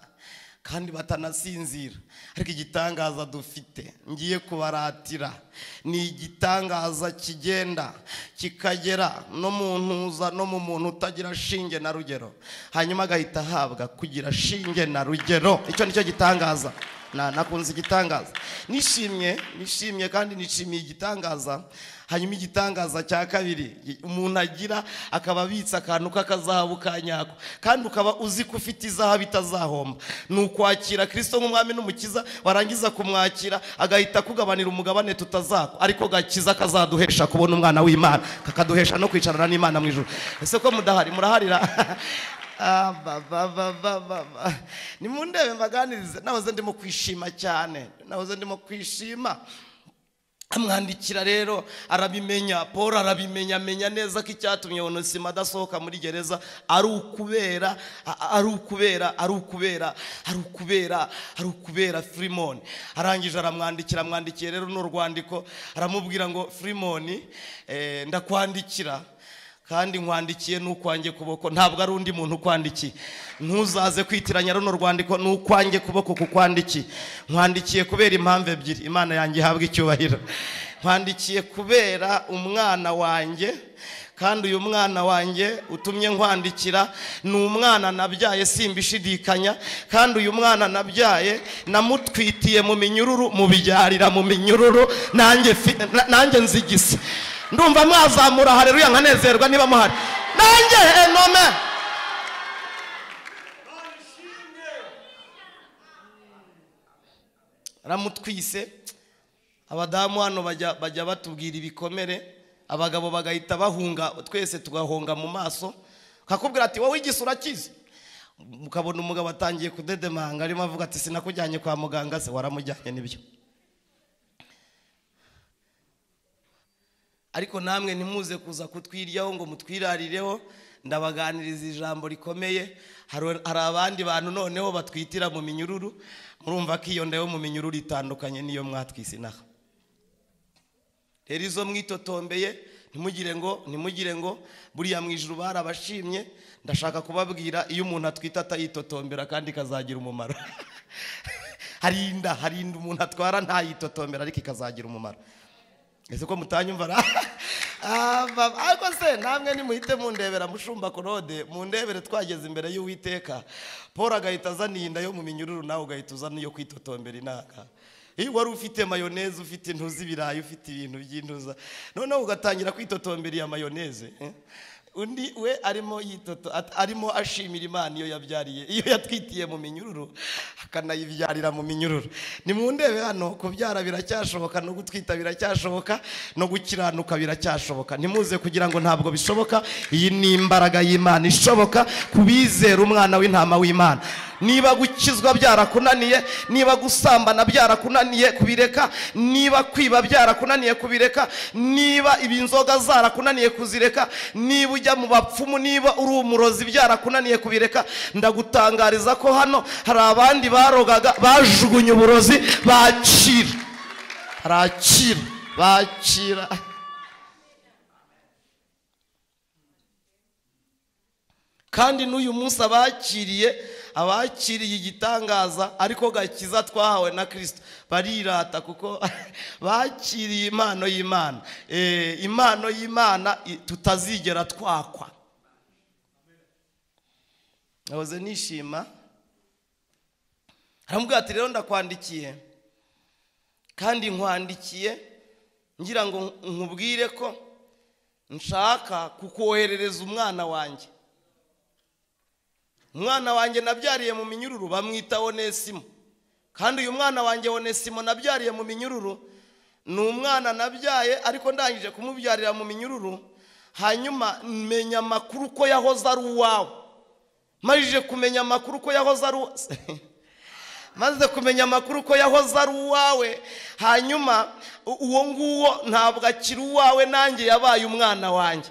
kandi batanasinzira. Ariko igitangaza dufite ngiye kubaratira ni igitangaza kigenda kikagera no mu ntuza no mu muntu utagira shinge na rugero, hanyuma agahita ahabwa kugira shinge na rugero. Icyo nicyo gitangaza. Nakunze igitangaza, nishimye kandi nishimiye igitangaza. Hanyuma igitangaza cya kabiri umuntu agira akaba abitsa akantu k'akazahabu ka nyako, kandi ukaba uzi ko ufite izahabu itazahomba, ni ukwakira Kristo nk'umwami n'umukiza. Warangiza kumwakira agahita kugabanira umugabane tutazako, ariko gakiza kazaduhesha kubona umwana w'Imana, kakaduhesha no kwicarana n'Imana mu ijuru. Ese ko mudahari muraharira? Nimundebe mbaganirize, nahoze ndimo kwishima cyane, nahoze ndimo kwishima. Amwandikira rero arabimenya, Paul arabimenya, amenya neza ko icyatumye Onesimo adasohoka muri gereza ari ukubera ari ukubera ari ukubera ari ukubera ari ukubera Filimoni. Arangije aramwandikira, amwandikiye rero n'urwandiko, aramubwira ngo Filimoni, ndakwandikira kandi nkwandikiye n'ukwanjye kuboko, ntabwo ari undi muntu ukwandikiye, ntuzaze kwitiranya runo rwandiko n'ukwanjye kuboko kukwandikiye. Nkwandikiye kubera impamvu ebyiri, Imana yanjye ihabwe icyubahiro. Nkwandikiye kubera umwana wanjye, kandi uyu mwana wanjye utumye nkwandikira ni umwana nabyaye simbishidikanya, kandi uyu mwana nabyaye namutwitiye mu minyururu, mubibyarira mu minyururu, nanjye nzigise. Ndumva mwazamura haleluya nkanezerwa niba muhari. Nanjye enome ramutwise. Abadamu hano bajya batubwira ibikomere, abagabo bagahita bahunga, twese tugahonga mu maso. Kakubwira ati wowe igisura kizi, mukabona umugabo atangiye kudedemanga arimo avuga ati sinakujyanye kwa muganga. Se waramujyanye nibyo. Ariko namwe ntimuze kuza kutwiryaho ngo mutwirarireho. Ndabaganiriza ijambo rikomeye. Hari abandi bantu noneho batwitira mu minyururu, murumva ko iyo ndayo mu minyururu itandukanye niyo mwatwise inaha. Rero izo mwitotombeye ntimugire ngo buriya mu ijuru barabashimye. Ndashaka kubabwira iyo umuntu atwita atayitotombera kandi ikazagira umumaro. Hari inda umuntu atwara ntayitotombera ariko ikazagira umumaro. Ese ko mutanyumva ra? Ariko se namwe nimuhite mundebera mushumba Claude, mundebere twageze imbere y'Uwiteka. Paul agahita azana inda yo mu minyururu, nawe ugahita uzana iyo kwitotombera inaka. Iyo wari ufite mayoneze, ufite intuzi ibirayi, ufite ibintu by'intuza, noneho ugatangira kwitotombera iya mayoneze. Undi we arimo yitoto, arimo ashimira Imana iyo yabyariye, iyo yatwitiye mu minyururu akanayibyarira mu minyururu. Nimundebe hano, kubyara biracyashoboka, no gutwita biracyashoboka, no gukiranuka biracyashoboka. Ntimuze kugira ngo ntabwo bishoboka. Iyi ni imbaraga y'Imana ishoboka kubizera umwana w'intama w'Imana. Niba gukizwa byarakunaniye, niba gusambana byarakunaniye kubireka, niba kwiba byarakunaniye kubireka, niba ibinzoga zarakunaniye kuzireka, niba ujya mu bapfumu, niba uri umurozi byarakunaniye kubireka, ndagutangariza ko hano hari abandi barogaga bajugunye uburozi bakira. Arakira bakira. Kandi n'uyu munsi abakiriye igitangaza ariko gakiza twahawe na Kristo barirata, kuko bakiriye impano y'Imana. Impano y'Imana tutazigera twakwa. Nahoze nishima. Aramubwira ati rero ndakwandikiye, kandi nkwandikiye ngira ngo nkubwire ko nshaka kukoherereza umwana wanjye. Umwana wanjye nabyariye mu minyururu bamwita Onesimo. Kandi uyu mwana wanjye Onesimo nabyariye mu minyururu ni umwana nabyaye ariko ndangije kumubyarira mu minyururu, hanyuma menya amakuru ko yahoze ari uwawe. Majije kumenya amakuru ko yahoze ari maze kumenya amakuru ko yahoze ari uwawe, hanyuma uwo nguwo ntabwo akiri uwawe, nanjye yabaye umwana wanjye.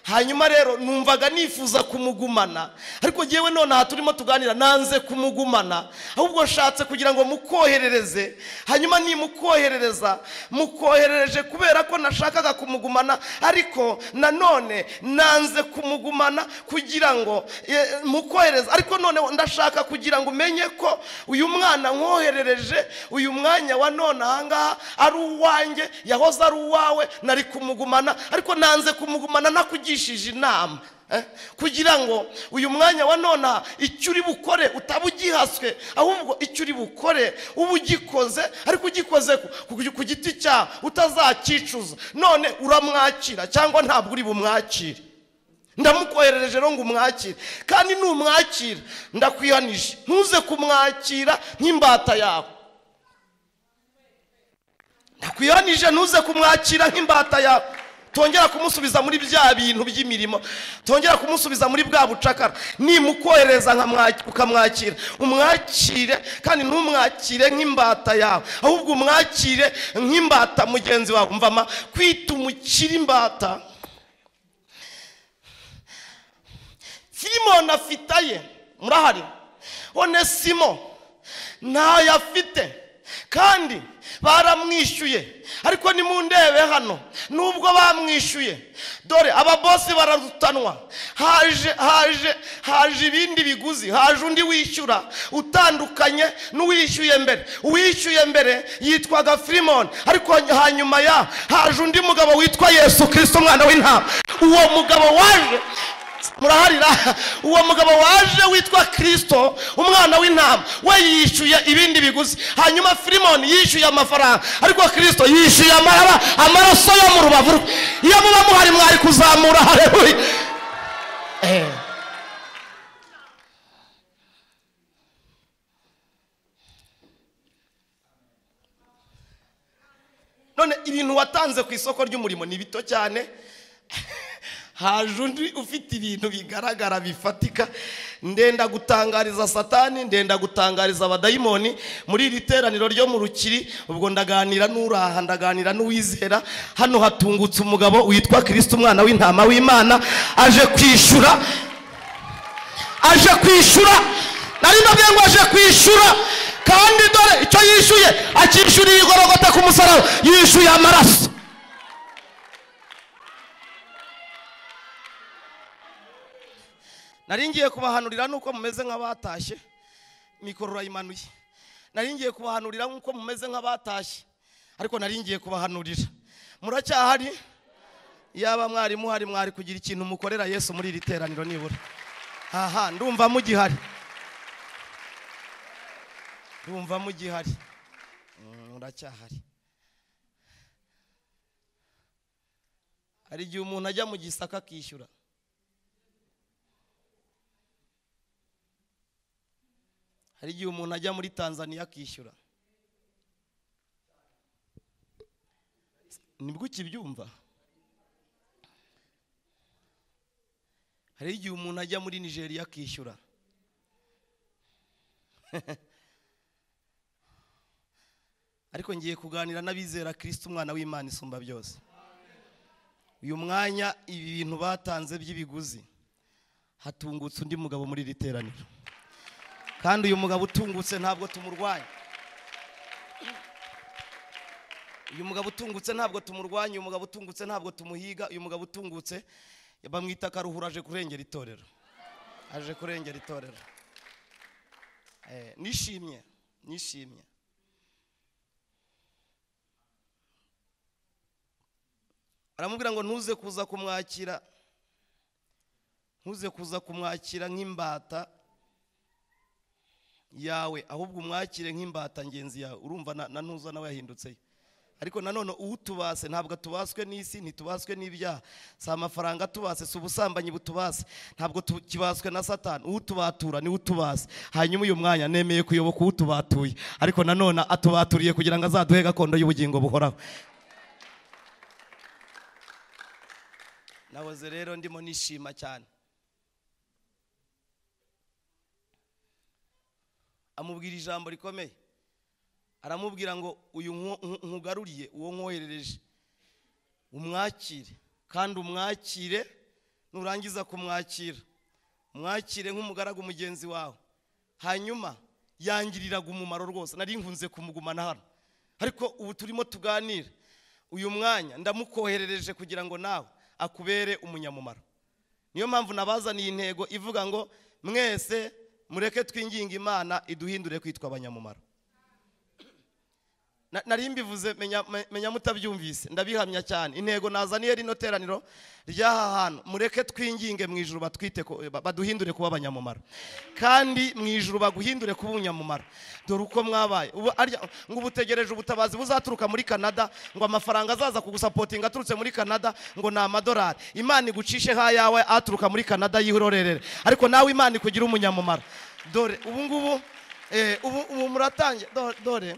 Hanyuma rero numvaga nifuza kumugumana, ariko ngewe none aha turimo tuganira nanze kumugumana, ahubwo nshatse kugira ngo mukoherereze. Hanyuma nimukoherereza, mukoherereje kubera ko nashakaga kumugumana, ariko nanone nanze kumugumana kugira ngo mukohereze. Ariko none ndashaka kugira ngo umenye ko uyu mwana nkoherereje uyu mwanya wa none ahangaha ari uwanjye, yahoze ari uwawe, nari kumugumana ariko nanze kumugumana nakugira inama, kugira ngo uyu mwanya wa nona icyo uri bukore utaba ugihaswe, ahubwo icyo uri bukore uba ugikoze, ariko ugikoze ku giti cyawe utazakicuza. None uramwakira cyangwa ntabwo uri bumwakire? Ndamukoherereje rero ngo umwakire, kandi numwakira ndakwihanije ntuze kumwakira nk'imbata yawe. Ndakwihanije ntuze kumwakira nk'imbata yawe. Tongera kumusubiza muri bya bintu by'imirimo, tongera kumusubiza muri bwa bucakara. Nimukohereza ukamwakira, umwakire kandi ntumwakire nk'imbata yawe, ahubwo umwakire nk'imbata mugenzi wawe. Mvama kwita umukire imbata. Filimoni afitaye murahari, Onesimo ntayo afite kandi baramwishyuye. Ariko nimundebe hano, nubwo bamwishyuye, dore ababosi bararutanwa. Haje ibindi biguzi, haje undi wishyura utandukanye n'uwishyuye mbere. Uwishyuye mbere yitwaga Filimoni, ariko hanyuma ya haje undi mugabo witwa Yesu Kristo umwana w'intama. Uwo mugabo waje muraharira, uwo mugabo waje witwa Kristo umwana w'intama we yishyuye ibindi biguzi. Hanyuma Filimoni yishyuye amafaranga, ariko Kristo yishyuye amaraso yo mu rubavu rwe. Iyo muba muhari mwari kuzamura haleluya. None ibintu watanze ku isoko ry'umurimo ni bito cyane. Haje undi ufite ibintu bigaragara bifatika. Ndenda gutangariza Satani, ndenda gutangariza abadayimoni muri iri teraniro ryo mu Rukiri. Ubwo ndaganira n'uraha, ndaganira n'uwizera. Hano hatungutse umugabo witwa Kristo umwana w'intama w'Imana, aje kwishyura, aje kwishyura. Nari ndabwiye ngo aje kwishyura, kandi dore icyo yishyuye akishyuriye igorogota ku musaraba, yishyuye amaraso. Nari ngiye kubahanurira nuko mumeze nk'abatashye, mikoro urayimanuye. Nari ngiye kubahanurira nkuko mumeze nk'abatashye, ariko nari ngiye kubahanurira. Muracyahari? Yaba mwari muhari mwari kugira ikintu mukorera Yesu muri iri teraniro nibura. Aha, ndumva mugihari. Ndumva mugihari. Muracyahari. Hari igihe umuntu ajya mu Gisaka akishyura. Hari igihe umuntu ajya muri Tanzania akishyura. Nibwo ukibyumva. Hari igihe umuntu ajya muri Nigeria akishyura. Ariko ngiye kuganira n'abizera Kristo umwana w'Imana isumba byose. Uyu mwanya ibi bintu batanze by'ibiguzi, hatungutse undi mugabo muri iri teraniro. Kandi uyu mugabo utungutse ntabwo tumurwanya. Uyu mugabo utungutse ntabwo tumurwanya, uyu mugabo utungutse ntabwo tumuhiga, uyu mugabo utungutse bamwita Karuhura, aje kurengera itorero, aje kurengera itorero. Nishimye, nishimye. Aramubwira ngo ntuze kuza kumwakira, ntuze kuza kumwakira nk'imbata yawe, ahubwo umwakire nk'imbata ngenzi yawe. Urumva na ntuza nawe yahindutseyo. Ariko nanone utubase ntabwo atubaswe n'isi, ntitubaswe n'ibyaha, si amafaranga atubase, si ubusambanyi butubase, ntabwo tukibaswe na Satani. Utubatura ni utubase. Hanyuma uyu mwanya nemeye kuyoboka utubatuye, ariko nanone atubaturiye kugira ngo azaduhe gakondo y'ubugingo buhoraho. Nahoze rero ndimo nishima cyane. Amubwira ijambo rikomeye, aramubwira ngo uyu nkugaruriye uwo nkoherereje umwakire, kandi umwakire nurangiza kumwakira umwakire nk'umugaragu mugenzi wawe. Hanyuma yangiriraga umumaro rwose, nari nkunze kumugumana hano, ariko ubu turimo tuganira uyu mwanya ndamukoherereje kugira ngo nawe akubere umunyamumaro. Niyo mpamvu nabazaniye intego ivuga ngo mwese mureke twinginga Imana iduhindure kwitwa abanyamumaro. Nari mbivuze menya mutabyumvise, ndabihamya cyane. Intego nazaniye rino teraniro ry'aha hantu, mureke twinginge mu ijuru batwite baduhindure kuba abanyamumaro, kandi mu ijuru baguhindure kuba umunyamumaro. Dore uko mwabaye ubu, ngo ubutegereje ubutabazi buzaturuka muri Canada, ngo amafaranga azaza kugusapotinga aturutse muri Canada ngo ni amadolari. Imana igucishe hayawe aturuka muri Canada yihorerere, ariko nawe Imana ikugira umunyamumaro. Dore ubu ngubu ubu muratangiye, dore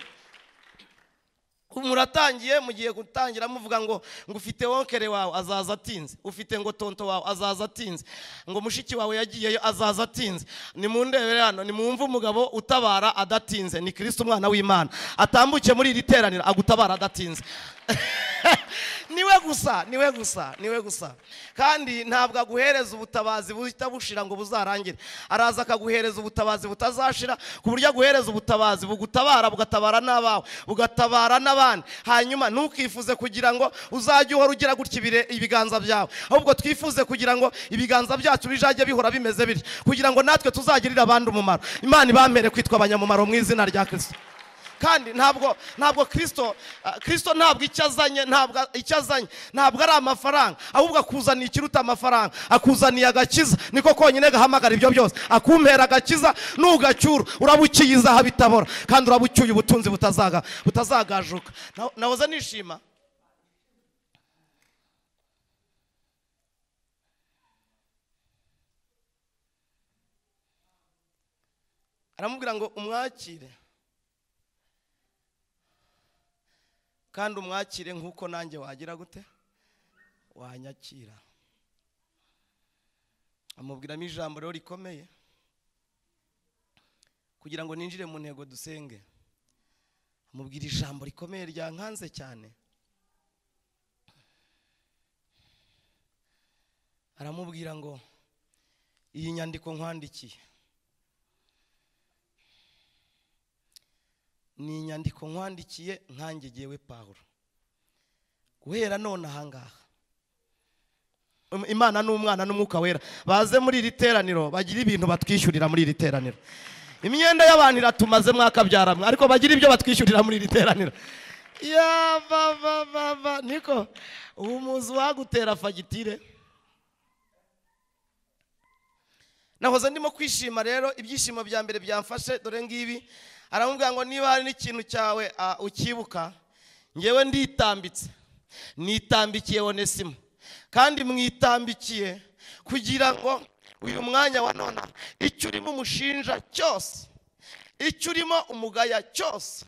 muratangiye, mugiye gutangira muvuga ngo ufite wonkere wawe azaza atinze, ufite ngo tonto wawe azaza atinze, ngo mushiki wawe yagiyeyo azaza atinze. Nimundebere hano, nimwumve umugabo utabara adatinze, ni Kristo umwana w'Imana atambuke muri iri teraniro agutabara adatinze. Niwe gusa, niwe gusa, niwe gusa. Kandi ntabwo aguhereza ubutabazi buhita bushira ngo buzarangire, araza akaguhereza ubutabazi butazashira, ku buryo aguhereza ubutabazi bugutabara, bugatabara n'abawe, bugatabara n'abandi. Hanyuma ntukifuze kugira ngo uzajye uhora ugira gutya ibiganza byawe, ahubwo twifuze kugira ngo ibiganza byacu bijajye bihora bimeze bityo, kugira ngo natwe tuzagirire abandi umumaro. Imana ibampere kwitwa abanyamumaro mu izina rya Kristo. Kandi ntabwo Kristo ntabwo icyo azanye, ntabwo icyo azanye ntabwo ari amafaranga, ahubwo akuzaniye ikiruta amafaranga, akuzaniye agakiza. Niko konyine gahamagara ibyo byose, akumpera agakiza nugacyura urabukiye izaha bitabora, kandi urabucyuye ubutunzi butazagajuka. Nahoze nishima. Aramubwira ngo umwakire, kandi umwakire nkuko nanjye wagira gute wanyakira. Amubwiramo ijambo rero rikomeye kugira ngo ninjire mu ntego dusenge. Amubwira ijambo rikomeye ryankanze cyane. Aramubwira ngo iyi nyandiko nkwandikiye ni inyandiko nkwandikiye nkanjye jyewe Pawulo, guhera none ahangaha Imana n'umwana n'umwuka wera baze muri iri teraniro bagira ibintu batwishyurira muri iri teraniro. Imyenda y'abantu iratumaze mwakabyaramwe, ariko bagira ibyo batwishyurira muri iri teraniro. Ya ba ba ba ba niko umuzi wagutera fagitire. Nahoze ndimo kwishima rero, ibyishimo bya mbere byamfashe dore ngibi. Aramubwira ngo niba hari n'ikintu cyawe ukibuka, ngewe nditambitse, nitambikiye Onesimo, kandi mwitambikiye kugira ngo uyu mwanya wa none icyo urimo umushinja cyose, icyo urimo umugaya cyose,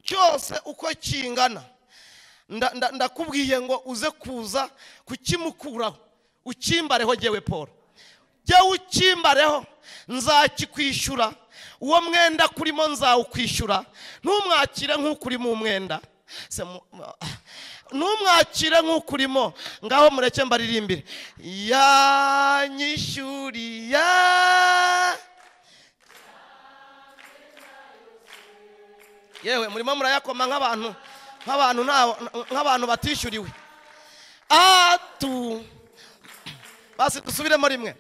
cyose uko kingana, ndakubwiye ngo uze kuza kukimukuraho, ukimbareho jyewe Paul, jyewe ukimbareho, nzakikwishyura. Uwo mwenda kurimo nzawukwishyura. Ntumwakire nk'uko urimo umwenda, ntumwakire nk'uko urimo. Ngaho mureke mbaririmbire. Yanyishyuriye yewe, murimo murayakoma nk'abantu Nk'abantu nk'abantu batishyuriwe. Atu basi dusubiremo rimwe.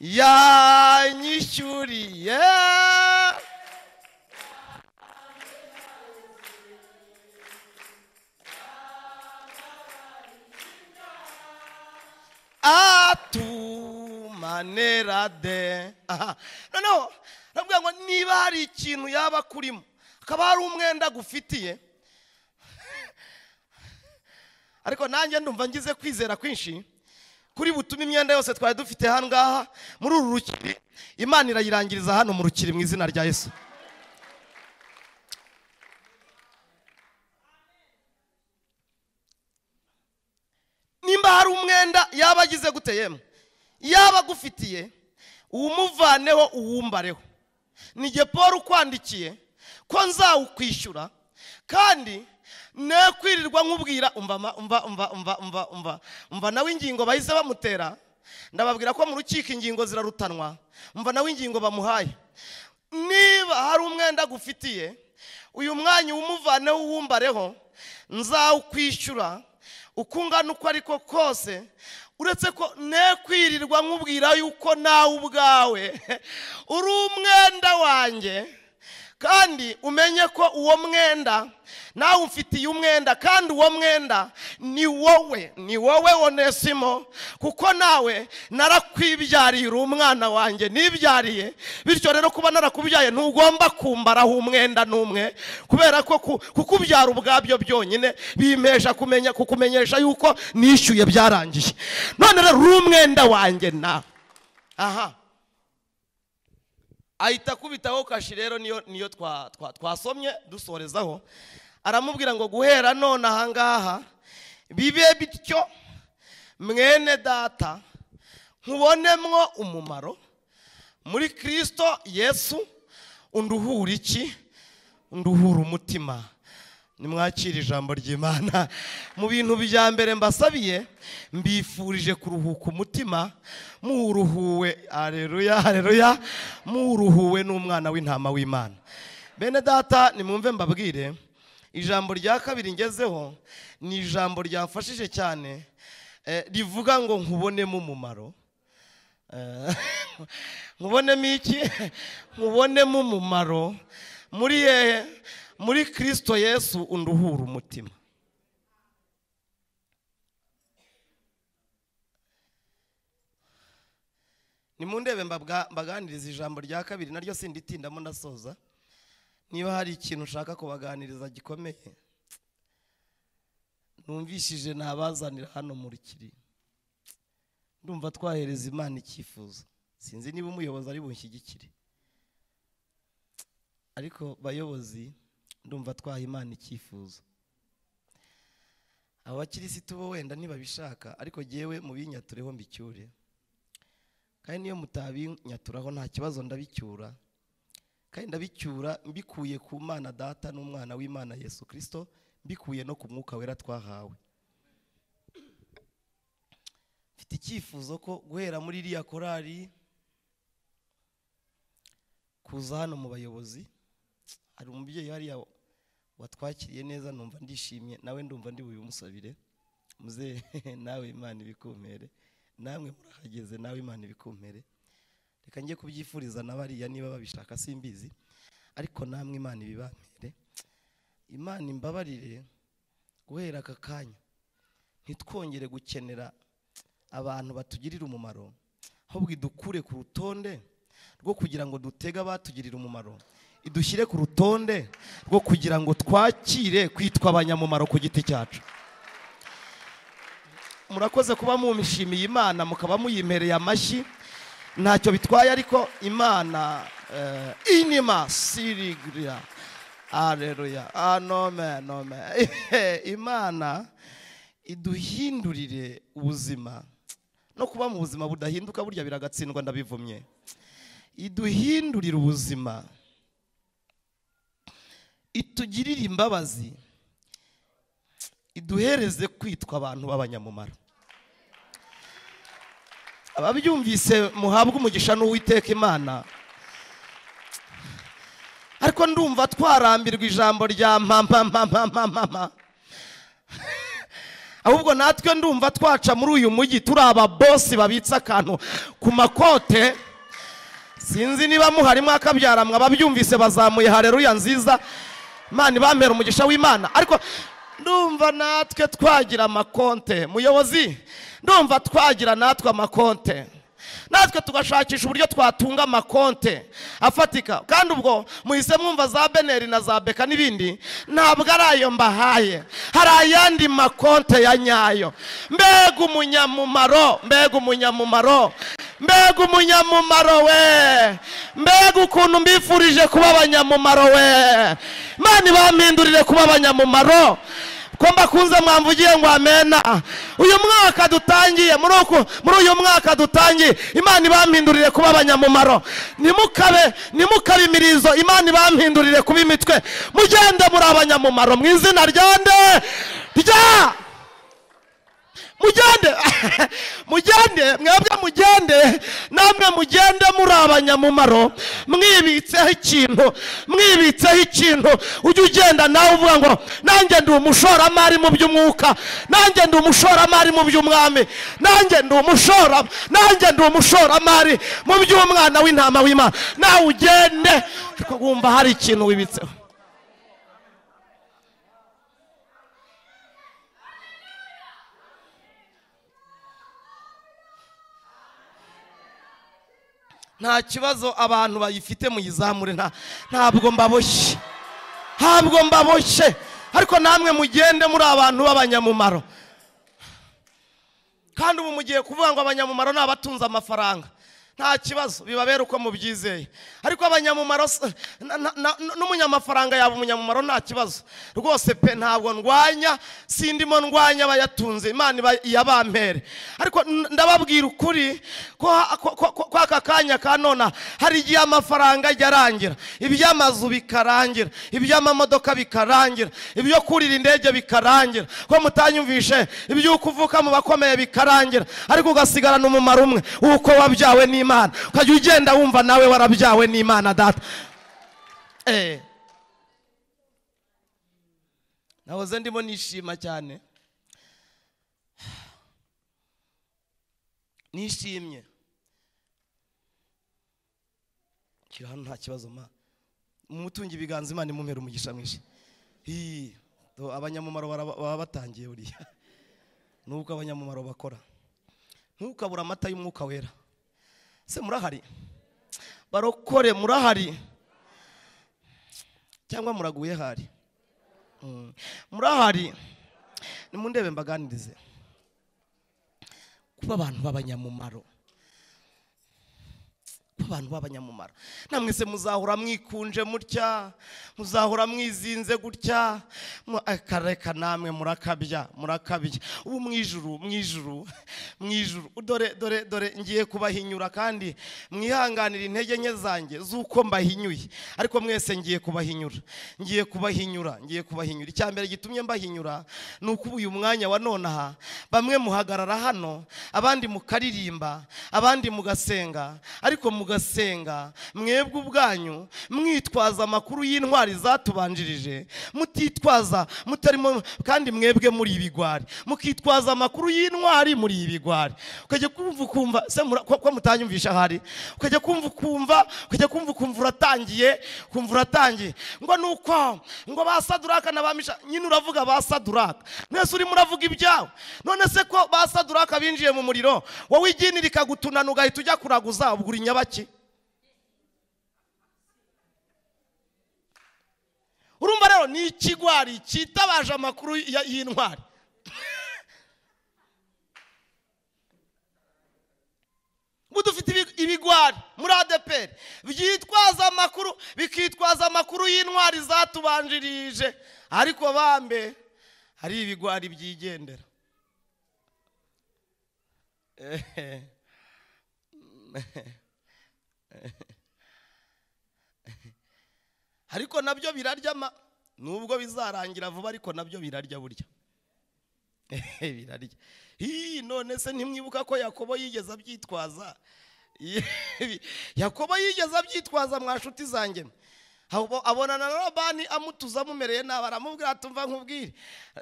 Yanyishyuriye atumanera de. Aha, noneho aravuga ngo niba hari ikintu yaba kurimo, akaba hari umwenda gufitiye. Ariko nanjye ndumva ngize kwizera kwinshi kuri butume imyenda yose twari dufite hano ngaha muri uru rukiri, Imana irayirangiriza hano mu rukiri mu izina rya Yesu. Nimba hari umwenda yaba agize gute yemwe, yaba agufitiye, uwumuvaneho uwumbareho. Nijye Paul ukwandikiye ko nzawukwishyura, kandi ne kwirirwa nkubwira. Umva umva umva umva umva umva umva nawe ingingo bahise bamutera. Ndababwira ko mu rukiko ingingo zirarutanwa. Umva nawe ingingo bamuhaye. Niba hari umwenda gufitiye, uyu mwanya uwumuvaneho uwumbareho, nzawukwishyura uko ungana uko ariko kose, uretse ko ne kwirirwa nkubwira yuko nawe ubwawe uri umwenda wanjye, kandi umenye ko uwo mwenda nawe umfitiye umwenda, kandi uwo mwenda ni wowe, ni wowe Onesimo, kuko nawe narakwibyariye, uri umwana wanjye nibyariye. Bityo rero kuba narakubyaye ntugomba kumbaraho umwenda n'umwe, kubera ko kukubyara ubwabyo byonyine bimesha kumenya kukumenyesha yuko nishyuye byarangiye. None rero uri umwenda wanjye nawe. Aha ahita akubitaho kashi rero, niyo twasomye dusorezaho. Aramubwira ngo guhera none ahangaha bibe bityo, mwene data, nkubonemwo umumaro muri Kristo Yesu, unduhura iki? Unduhura umutima. Nimwakira ijambo ry'Imana. Mu bintu bya mbere mbasabiye, mbifurije kuruhuka umutima, muruhuwe, haleluya haleluya, muruhuwe n'umwana w'intama w'Imana. Bene data, nimwumve mbabwire, ijambo rya kabiri ngezeho ni ijambo ryafashije cyane, rivuga ngo nkubonemo umumaro. Nkubonemo iki? Nkubonemo umumaro muri hehe? Muri Kristo Yesu unduhura umutima. Nimundebe mbaganiriza ijambo rya kabiri, naryo sinditindamo ndasoza. Niba hari ikintu ushaka kubaganiriza gikomeye numvishije nabazanira hano mu rukiri, ndumva twahereza Imana icyifuzo. Sinzi niba umuyobozi ari bunshyigikire, ariko bayobozi ndumva twaha Imana icyifuzo. Abakirisitu bo wenda ntibabishaka, ariko jyewe mubinyatureho mbicyure, kandi niyo mutabinyaturaho nta kibazo, ndabicyura. Kandi ndabicyura mbikuye ku Mana Data n'umwana w'Imana Yesu Kristo, mbikuye no ku Mwuka Wera twahawe. Mfite icyifuzo ko guhera muri iriya korali kuza hano mu bayobozi, hari umubyeyi hariya watwakiriye neza, numva ndishimye, nawe ndumva ndi bubimusabire. Muze nawe Imana ibikumpere, namwe murahageze, nawe Imana ibikumpere. Reka njye kubyifuriza nabariya niba babishaka simbizi, ariko namwe Imana ibibampere. Imana imbabarire, guhera aka kanya ntitwongere gukenera abantu batugirira umumaro, ahubwo idukure ku rutonde rwo kugira ngo dutege abatugirira umumaro, idushyire ku rutonde rwo kugira ngo twakire kwitwa abanyamumaro ku giti cyacu. Murakoze kuba mumishimiye Imana, mukaba muyimpereye amashyi, ntacyo bitwaye, ariko Imana inima sirigria, haleluya, anome nome. Imana iduhindurire ubuzima, no kuba mu buzima budahinduka burya biragatsindwa, ndabivumye. Iduhindurire ubuzima, itugirire imbabazi, iduhereze kwitwa abantu b'abanyamumaro. Ababyumvise muhabwe umugisha n'Uwiteka Imana. Ariko ndumva twarambirwa ijambo rya mama mama mama. Ahubwo natwe ndumva twaca muri uyu mujyi turi ababosi babitsa akantu ku makote. Sinzi niba muhari mwakabyaramwe, ababyumvise bazamuye haleluya nziza. Imana ibampera umugisha w'Imana. Ariko ndumva natwe twagira amakonte, muyobozi, ndumva twagira natwe amakonte, natwe tugashakisha uburyo twatunga amakonte afatika. Kandi ubwo muhise mwumva za Beneri na za Beka n'ibindi, ntabwo ari ayo mbahaye, hari ayandi makonte ya nyayo. Mbega umunyamumaro, mbega umunyamumaro, mbega umunyamumaro we, mbega ukuntu mbifurije kuba abanyamumaro we. Imana ibampindurire kuba abanyamumaro. Ko mbakunze mwamvugiye ngo amena. Uyu mwaka dutangiye, muri uyu mwaka dutangiye, Imana ibampindurire kuba abanyamumaro. Nimukabe imirizo, Imana ibampindurire kuba imitwe. Mugende muri abanyamumaro mu izina rya nde? Rya mugende mugende, mwebwe mugende, namwe mugende muri abanyamumaro, mwibitseho ikintu, mwibitseho ikintu. Ujye ugenda nawe uvuga ngo nanjye ndi umushoramari mu by'umwuka, nanjye ndi umushoramari mu by'umwami, nanjye ndi umushora, nanjye ndi umushoramari mu by'umwana w'intama w'Imana. Nawe ugende ariko wumva hari ikintu wibitseho. Nta kibazo abantu bayifite muyizamure, ntabwo mbaboshye, ntabwo mbaboshye. Ariko namwe mugende muri abantu b'abanyamumaro. Kandi ubu mugiye kuvuga ngo abanyamumaro ni abatunze amafaranga, nta kibazo, bibabera uko mubyizeye. Ariko abanyamumaro n'umunyamafaranga yaba umunyamumaro nta kibazo rwose pe. Ntabwo ndwanya, sindimo ndwanya abayatunze, Imana yabampere. Ariko ndababwira ukuri ko aka kanya ka nona hari igihe amafaranga ajya arangira, iby'amazu bikarangira, iby'amamodoka bikarangira, ibyo kurira indege bikarangira, ko mutanyumvishe, iby'uko uvuka mu bakomeye bikarangira, ariko ugasigarana umumaro umwe uko wabyawe n'Imana, ukajya ugenda wumva nawe warabyawe n'Imana data. Nahoze ndimo nishima cyane, nishimye kira hano nta kibazo ma mumutunge ibiganza, Imana imumpera umugisha mwinshi. Abanyamumaro baba batangiye buriya, nuko abanyamumaro bakora. Ntukabura amata y'umwuka wera. Se murahari barokore, murahari cyangwa muraguye hari? Murahari? Nimundebe mbaganirize. Kuba abantu b'abanyamumaro, kuba abantu b'abanyamumaro. Namwe se muzahora mwikunje mutya, muzahora mwizinze gutya, akareka namwe murakabya, murakabya. Ubu mwijuru, mwijuru, mwijuru, dore dore dore ngiye kubahinyura, kandi mwihanganira intege nke zanjye zuko mbahinyuye, ariko mwese ngiye kubahinyura, ngiye kubahinyura, ngiye kubahinyura. Icyambere gitumye mbahinyura nuko uyu mwanya wa nonaha bamwe muhagarara hano, abandi mukaririmba, abandi mugasenga, ariko mugasenga mwebwe ubwanyu mwitwaza amakuru y'intwari zatubanjirije, mutitwaza mutarimo, kandi mwebwe muri ibigwari, mukitwaza amakuru y'intwari muri ibigwari. Ukajya kumva ukumva se ko mutanyumvisha hari, ukajya kumva ukumva, ukajya kumva ukumva uratangiye, kumva uratangiye ngo nuko ngo ba Saduraka na ba Misha. Nyine uravuga ba Saduraka, mwese urimo uravuga ibyawe. None se ko ba Saduraka binjiye mu muriro, wowe igini rikagutunana ugahita ujya kuraguza, ubwo uri nyabaki? Urumva rero ni ikigwari cyitabaje amakuru y'intwari. Dufite ibigwari muri ADPR byitwaza amakuru, bikitwaza amakuru y'intwari zatubanjirije, ariko bambe hari ibigwari byigendera. Ariko nabyo birarya, nubwo bizarangira vuba, ariko nabyo birarya burya. Birarya. None se ntimwibuka ko Yakobo yigeze abyitwaza? Yakobo yigeze abyitwaza mwa nshuti zanjye. Abonana na Labani amutuza amumereye nabi, aramubwira ati umva nkubwire.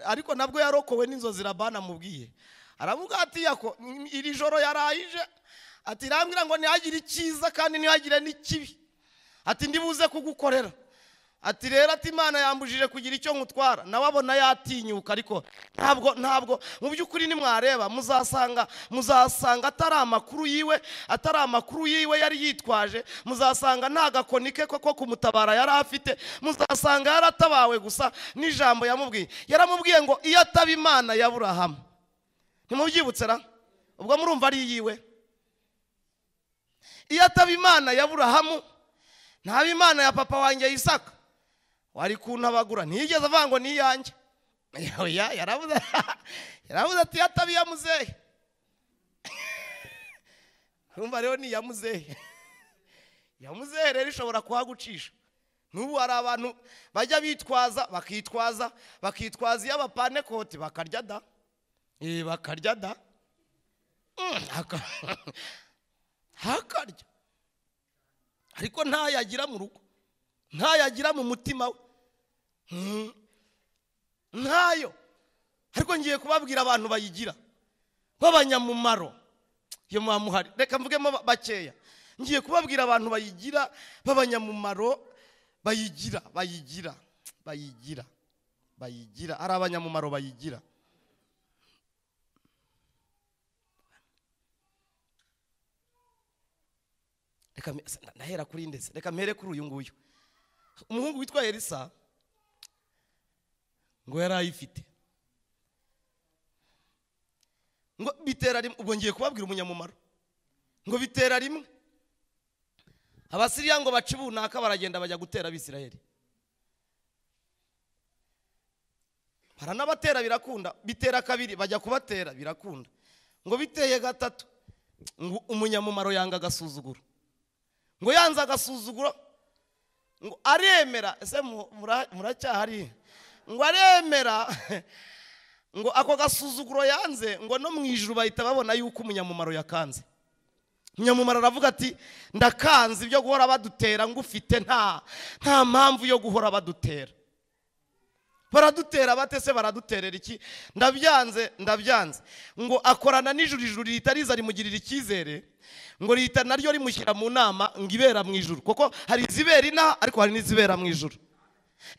Ariko nabwo yarokowe n'inzozi Labani amubwiye. Aramubwira ati Yako, iri joro yarayije, ati rambwira ngo ntihagire icyiza kandi ntihagire n'ikibi, ati ndibuze kugukorera. Ati rero ati Imana yambujije kugira icyo nkutwara. Nawe abona yatinyuka, ariko ntabwo mu by'ukuri nimwareba muzasanga atari amakuru yiwe, atari amakuru yiwe yari yitwaje. Muzasanga nta gakoni ke koko kumutabara yari afite, muzasanga yaratabawe gusa n'ijambo yamubwiye. Yaramubwiye ngo iyo ataba Imana ya Aburahamu. Ntimubyibutse ra? Ubwo murumva ari yiwe. Iyo ataba Imana ya Aburahamu, ntaba Imana ya papa wanjye Isaka, wari kuntabagura. Ntiyigeze avuga ngo ni iyanjye. Oya, yaravuze ati yatabi ya muzehe. Urumva rero ni ya muzehe. Ya muzehe rero ishobora kuhagucisha. N'ubu hari abantu bajya bitwaza, bakitwaza iyo abapanekoti bakarya da. Bakarya da. Hakarya. Ariko ntayagira mu rugo, ntayagira mu mutima we, ntayo. Ariko ngiye kubabwira abantu bayigira b'abanyamumaro. Iyo muhari reka mvugemo bakeya. Ngiye kubabwira abantu bayigira b'abanyamumaro, bayigira bayigira bayigira bayigira, ari abanyamumaro bayigira. Reka ndahera kuri ndetse reka mpere kuri uyu nguyu. Umuhungu witwa Elisa ngo yarayifite, ngo bitera rimwe. Ubwo ngiye kubabwira umunyamumaro. Ngo bitera rimwe Abasiriya ngo baca ibunaka, baragenda bajya gutera Abisirayeli, baranabatera birakunda. Bitera kabiri bajya kubatera birakunda. Ngo biteye gatatu, ngo umunyamumaro yanga agasuzuguro. Ngo yanze agasuzuguro, ngo aremera. Ese muracyahari? Ngo aremera, ngo ako gasuzuguro yanze, ngo no mu ijuru bahita babona yuko umunyamumaro yakanze. Umunyamumaro aravuga ati ndakanze ibyo guhora badutera, ngufite nta mpamvu yo guhora badutera. Baradutera bate se? Baraduterera iki? Ndabyanze, ndabyanze. Ngo akorana n'ijuru, ijuru rihita riza rimugirira icyizere, ngo rihita naryo rimushyira mu nama ngo ibera mu ijuru. Kuko hari izibera inaha, ariko hari n'izibera mu ijuru.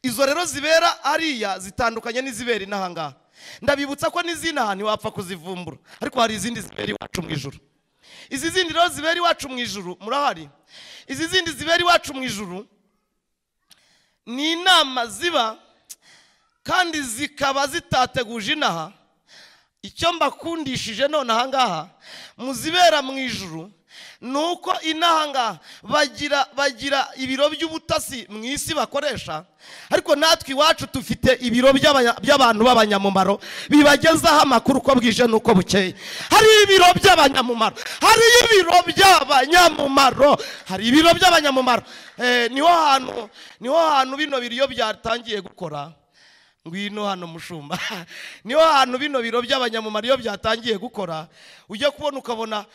Izo rero zibera hariya zitandukanye n'izibera inaha ngaha. Ndabibutsa ko n'izinaha ntiwapfa kuzivumbura, ariko hari izindi zibera iwacu mu ijuru. Izi zindi rero zibera iwacu mu ijuru, murahari? Izi zindi zibera iwacu mu ijuru ni inama ziba kandi zikaba zitateguje inaha. Icyo mbakundishije none aha ngaha muzibera mu ijuru nuko inaha ngaha bagira ibiro by'ubutasi mu isi bakoresha, ariko natwe iwacu tufite ibiro by'abantu b'abanyamumaro bibagezaho amakuru uko bwije nuko bukeye. Hari ibiro by'abanyamumaro, hari ibiro by'abanyamumaro, hari ibiro by'abanyamumaro. Niho hantu bino biro byatangiye gukora. Ngwino hano mushumba. Niho hantu bino biro by'abanyamumaro iyo byatangiye gukora, ujya kubona ukabona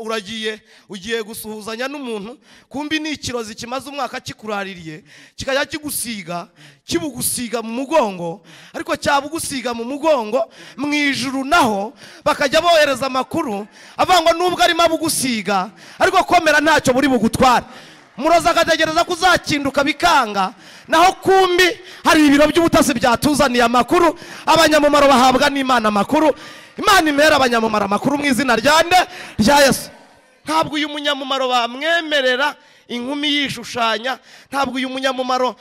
uragiye ugiye gusuhuzanya n'umuntu, kumbi ni ikirozi kimaze umwaka kikuraririye, kikajya kigusiga, kibugusiga mu mugongo. Ariko cyabugusiga mu mugongo mu ijuru naho bakajya bohereza amakuru avuga ngo nubwo arimo abugusiga, ariko komera ntacyo buri bugutwara. Muroza akategereza kuzakinduka bikanga, naho kumbi hari ibiro by'ubutasi byatuzaniye amakuru. Abanyamumaro bahabwa n'Imana amakuru. Imana imera abanyamumaro amakuru mu izina rya nde? Rya Yesu. Ntabwo uyu munyamumaro bamwemerera inkumi yishushanya. Ntabwo uyu munyamumaro,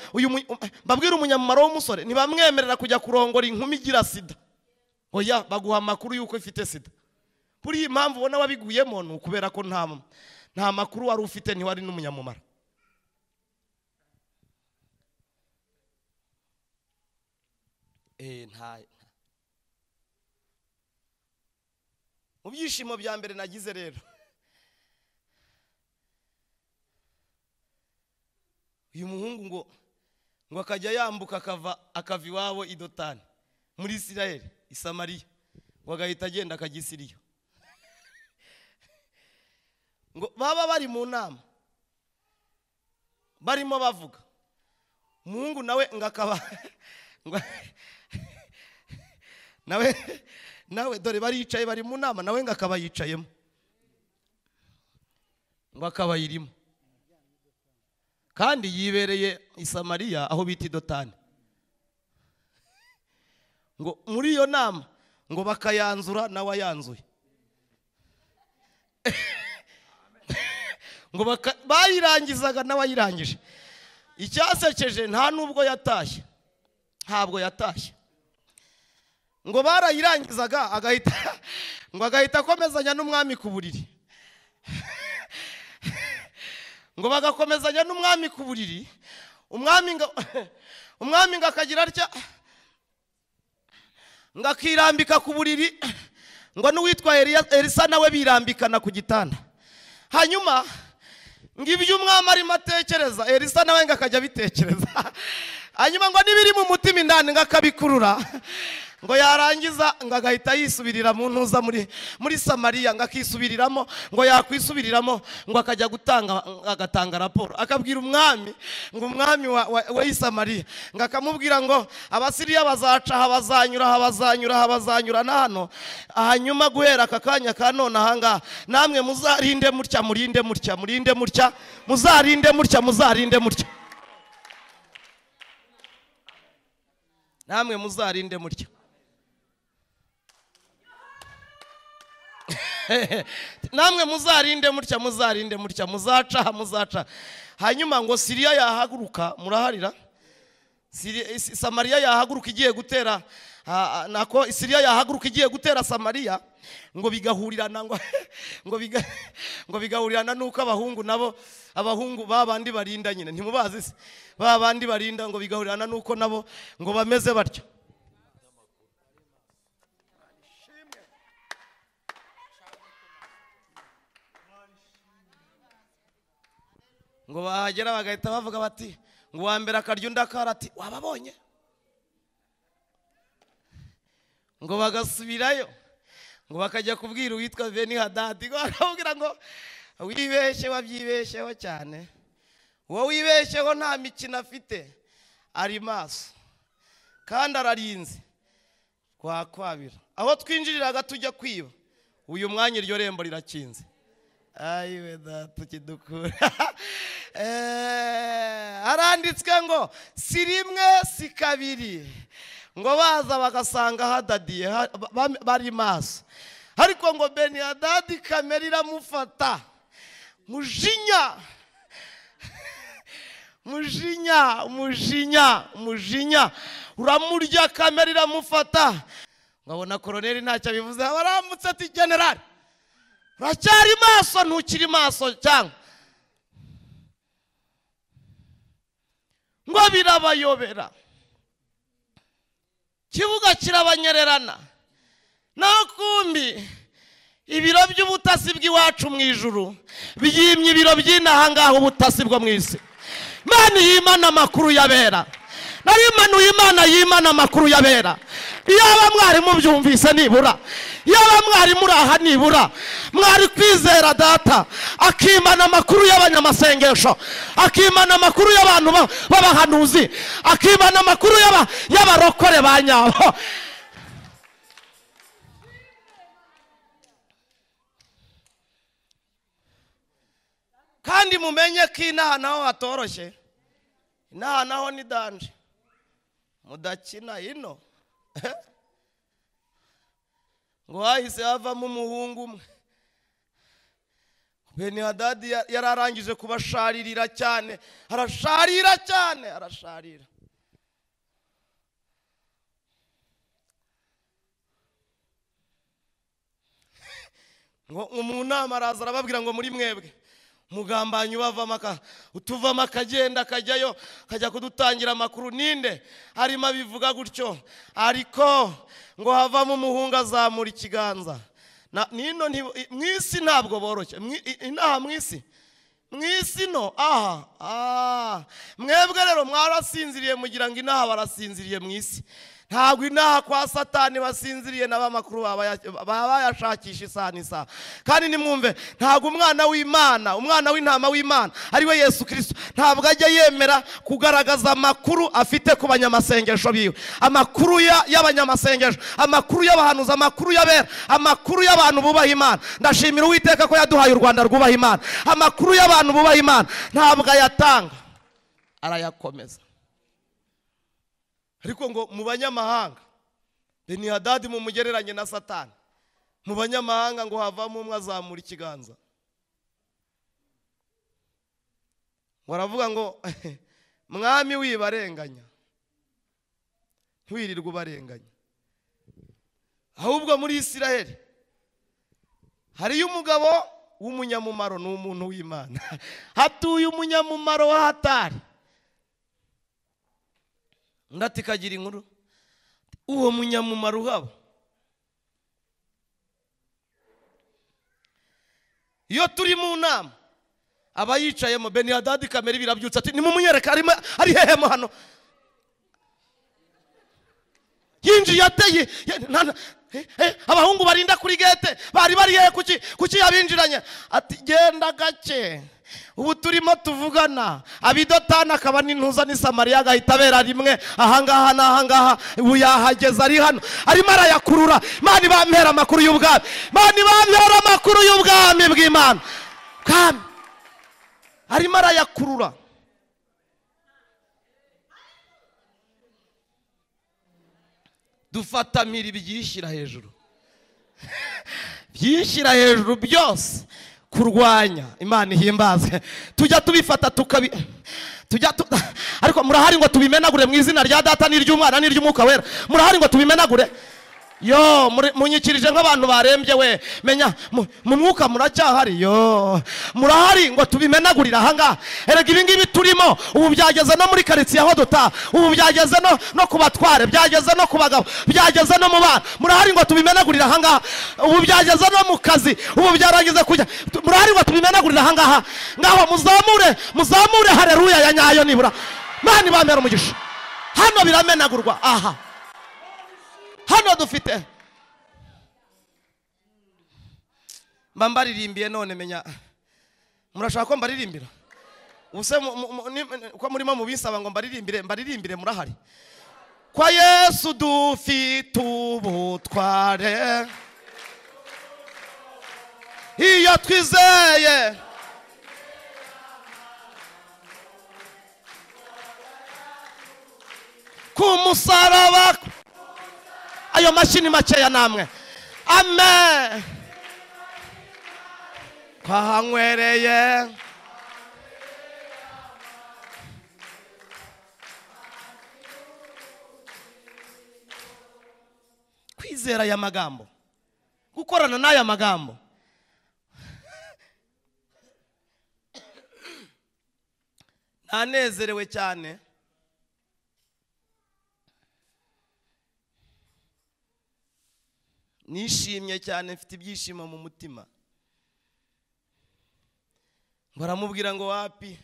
mbabwira umunyamumaro w'umusore, ntibamwemerera kujya kurongora inkumi igira sida. Oya, baguha amakuru yuko ifite sida. Kuri iyi mpamvu ubona wabiguyemo ni ukubera ko nta makuru wari ufite, ntiwari n'umunyamumaro. Mu byishimo bya mbere nagize rero, uyu muhungu ngo akajya yambuka akava iwabo i Dotani muri Isirayeli i Samariya, ngo agahita agenda akajya i Siriya. Ngo baba bari mu nama barimo bavuga, Umuhungu nawe ngakaba nawe dore baricaye bari mu nama, nawe ngakaba yicayemo, ngo akaba yirimo, kandi yibereye i Samariya aho bita Dotani. Ngo muri iyo nama ngo bakayanzura nawe ayanzuye. Ngo bayirangizaga nawe ayirangije. Icyasekeje nta nubwo yatashye, ntabwo yatashye. Ngo barayirangizaga agahita ngo agahita akomezanya n'umwami ku buriri. Ngo bagakomezanya n'umwami ku buriri, umwami ngo akagira atya, ngo akirambika ku buriri, ngo n'uwitwa Elisa nawe birambikana ku gitanda. Hanyuma ngo ibyo umwami arimo atekereza, Elisa nawe ngo akajya abitekereza. Hanyuma ngo n'ibiri mu mutima indani ngo akabikurura, ngo yarangiza ngo agahita yisubirira mu ntuza muri Samariya, ngo akisubiriramo, ngo yakwisubiriramo ngo akajya gutanga, agatanga raporo, akabwira umwami, ngo umwami wa Samariya, ngo akamubwira ngo Abasiriya bazaca aha, bazanyura aha, bazanyura aha, bazanyura na hano, hanyuma guhera aka kanya ka none aha ngaha namwe muzarinde mutya, murinde mutya, murinde mutya, muzarinde mutya, muzarinde mutya, namwe muzarinde mutya. Namwe muzarinde mutya, muzarinde mutya, muzaca, muzaca. Hanyuma ngo Siriya yahaguruka, muraharira, Samariya yahaguruka igiye gutera, nako Siriya yahaguruka igiye gutera Samariya, ngo bigahurirana, ngo bigahurirana nuko abahungu nabo, abahungu babandi barinda nyine ntimubazi se, babandi barinda, ngo bigahurirana nuko nabo ngo bameze batyo. Ngo bahagera bagahita bavuga bati, ngo uwa mbere akarya undi akara ati wababonye, ngo bagasubirayo, ngo bakajya kubwira uwitwa Beni-Hadadi, ngo bakamubwira ngo wibeshye, wabyibeshyeho cyane, uwo wibeshyeho nta mikino afite, ari maso kandi ararinze, twakwabira aho twinjiriraga tujya kwiba, uyu mwanya iryo rembo rirakinze. Ayiwe data kidukura. Haranditswe ngo si rimwe si kabiri, ngo baza bagasanga hadadiye bari maso, ariko ngo Beni-Hadadi kamera iramufata, mujinya mujinya mujinya mujinya uramurya, kamera iramufata. Ngabona koroneri ntacyo abivuze, abaramutse ati generali uracyari maso, ntukiri maso cyangwa? Ngo birabayobera, kibuga kirabanyererana. Nakumbi ibiro by'ubutasi bw'iwacu mu ijuru byimye ibiro by'inaha ngaha ubutasi bwo mu isi. Imana yimana amakuru yabera, nari imanuye Imana yimana amakuru yabera. Iyaba mwari mubyumvise nibura, iyaba mwari muri aha nibura, mwari kwizera data akimana amakuru y'abanyamasengesho, akimana amakuru y'abantu b'abahanuzi, akimana amakuru y'abarokore ba nyabo. Kandi mumenye ko inaha naho hatoroshye, inaha naho ni danje, mudakina ino. Ngo hahise havamo umuhungu umwe, Beni-Hadadi yararangije kubasharirira cyane, arasharira cyane, arasharira. Ngo mu nama araza arababwira ngo muri mwebwe mugambanyi ubavamo utuvamo akagenda akajyayo akajya kudutangira amakuru ninde, arimo abivuga gutyo, ariko ngo havamo umuhungu azamura ikiganza. Nino mu isi ntabwo boroshye, inaha mu isi no aha mwebwe rero mwarasinziriye mugira ngo inaha barasinziriye mu isi. Ntabwo inaha kwa Satani basinziriye n'abamakuru babayashakisha isaha n'isaha. Kandi nimwumve, ntabwo umwana w'Imana, umwana w'intama w'Imana ari we Yesu Kristo, ntabwo ajya yemera kugaragaza amakuru afite ku banyamasengesho biwe. Amakuru y'abanyamasengesho, amakuru y'abahanuzi, amakuru y'abera, amakuru y'abantu bubaha Imana. Ndashimira Uwiteka ko yaduhaye u Rwanda rwubaha Imana. Amakuru y'abantu bubaha Imana ntabwo ayatanga, arayakomeza. Ariko ngo mu banyamahanga, Benihadadi mumugereranye na Satani, mu banyamahanga ngo havamo umwe azamura ikiganza, ngo aravuga ngo mwami wibarenganya, ntiwirirwe ubarenganya. Ahubwo muri Isiraheli hariyo umugabo w'umunyamumaro, ni umuntu w'Imana. Hatuye umunyamumaro wa hatari. Ndati kagira inkuru, uwo munyamumaro uhaba. Iyo turi mu nama aba yicayemo, Benihadadi kamera birabyutse ati nimumunyereka ari hehemo hano. Yinjiye ateye, abahungu barinda kuri gete bari bari hehe, kuki yabinjiranye? Ati genda gake, ubu turimo tuvugana. Abidotana akaba n'intuza ni Samariya agahita abera rimwe ahangaha n'ahangaha, ubu yahageze ari hano arimo arayakurura. Imana ibampera amakuru y'ubwami, Imana ibampera amakuru y'ubwami bw'Imana. Bwami arimo arayakurura. Dufatamira ibyishyira hejuru, byishyira hejuru byose kurwanya Imana ihimbaze. Tujya tubifata tukabi tujya ariko murahari ngo tubimenagure mu izina rya Data n'iry'Umwana n'iry'Umwuka Wera. Murahari ngo tubimenagure. Yo munyikirije nk'abantu barembye we, menya mu mwuka muracyahari. Yo murahari ngo tubimenagurira ahangaha. Erega ibi ngibi turimo ubu byageze no muri karitsiye aho duta, ubu byageze no ku batware, byageze no ku bagabo, byageze no mu bana. Murahari ngo tubimenagurira ahangaha. Ubu byageze no mu kazi, ubu byarangize kujya. Murahari ngo tubimenagurira ahangaha. Ngaho muzamure, muzamure haleluya ya nyayo nibura. Mani bamera umugisha. Hano biramenagurwa aha. Hano dufite mbambaririmbiye none menya murashaka ko mbaririmbira. Ubuse ko murimo mubisaba ngo mbaririmbire, mbaririmbire murahari. Kwa Yesu dufite ubutware, iyo twizeye ku musaraba. Ayo mashini makeya namwe. Amen. Twahanywereye kwizera aya magambo, gukorana n'aya magambo. Nanezerewe cyane. Nishimye cyane, mfite ibyishimo mu mutima. Baramubwira ngo wapi,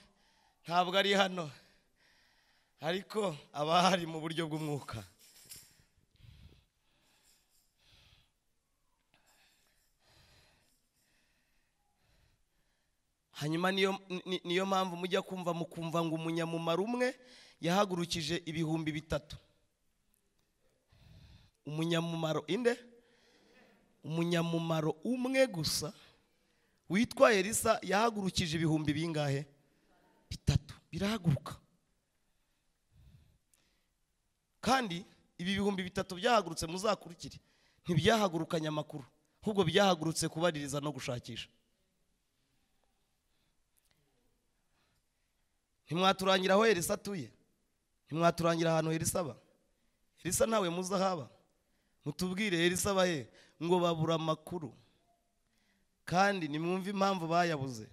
ntabwo ari hano, ariko aba hari mu buryo bw'umwuka. Hanyuma niyo mpamvu mujya kumva mukumva ngo umunyamumaro umwe yahagurukije 3000. Umunyamumaro inde? Umunyamumaro umwe gusa witwa Elisa yahagurukije ibihumbi bingahe? 3 birahaguruka. Kandi ibi 3000 byahagurutse, muzakurikire, ntibyahagurukanye amakuru, ahubwo byahagurutse kubaririza no gushakisha. Ntimwaturangira aho Elisa atuye, ntimwaturangira ahantu Elisa aba. Elisa ntawe muzi ahaba, mutubwire Elisa aba he? Ngo babura amakuru. Kandi nimwumve impamvu bayabuze.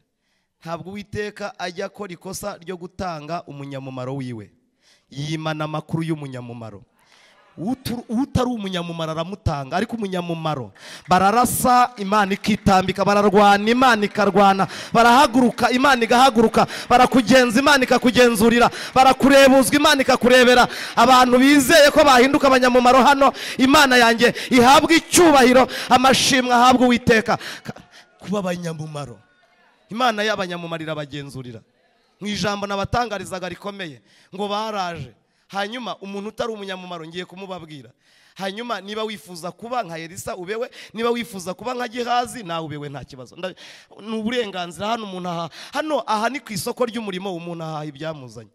Ntabwo Uwiteka ajya akora ikosa ryo gutanga umunyamumaro wiwe, yimana amakuru y'umunyamumaro. Utari umunyamumaro aramutanga, ariko umunyamumaro bararasa Imana ikitambika, bararwana Imana ikarwana, barahaguruka Imana igahaguruka, barakugenza Imana ikakugenzurira, barakurebuzwa Imana ikakurebera. Abantu bizeye ko bahinduka abanyamumaro hano, Imana yanjye ihabwa icyubahiro, amashimwe ahabwa Uwiteka. Kuba abanyamumaro, Imana y'abanyamumaro irabagenzurira. Mu ijambo nabatangarizaga rikomeye ngo baraje. Hanyuma umuntu utari umunyamumaro ngiye kumubabwira. Hanyuma niba wifuza kuba nka Elisa ubewe, niba wifuza kuba nka Gehazi nawe ubewe, nta kibazo. Ni uburenganzira hano umuntu aha. Hano aha ni ku isoko ry'umurimo, umuntu aha ibyamuzanye.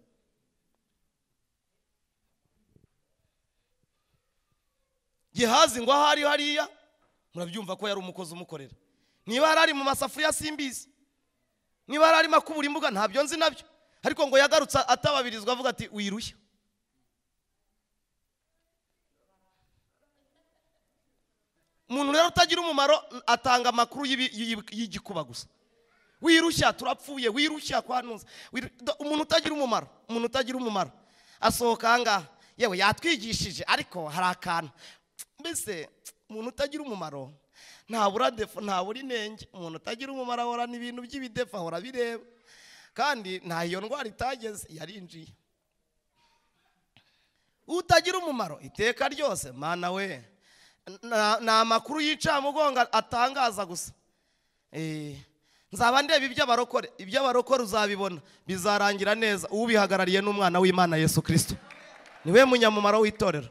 Gehazi ngo ahari hariya murabyumva ko yari umukozi umukorera. Niba yari mu masafuriya simbizi, niba yari arimo akubura imbuga ntabyo nzi nabyo, ariko ngo yagarutse atababirizwa avuga ati wirushya. Umuntu rero utagira umumaro atanga amakuru y'igikuba gusa. Wirushya turapfuye, wirushya kwanuza. Umuntu utagira umumaro, umuntu utagira umumaro asohoka ahangaha, yewe yatwigishije ariko hari akantu. Mbese umuntu utagira umumaro ntabura defo, ntabura inenge. Umuntu utagira umumaro ahorana ibintu by'ibidefa, ahora bireba, kandi nta iyo ndwara itageze yarinjiye. Utagira umumaro iteka ryose, mana we, ni amakuru y'incamugongo atangaza gusa. Nzaba ndeba iby'abarokore, iby'abarokore uzabibona bizarangira neza. Ubihagarariye n'umwana w'Imana Yesu Kristo, niwe munyamumaro w'itorero.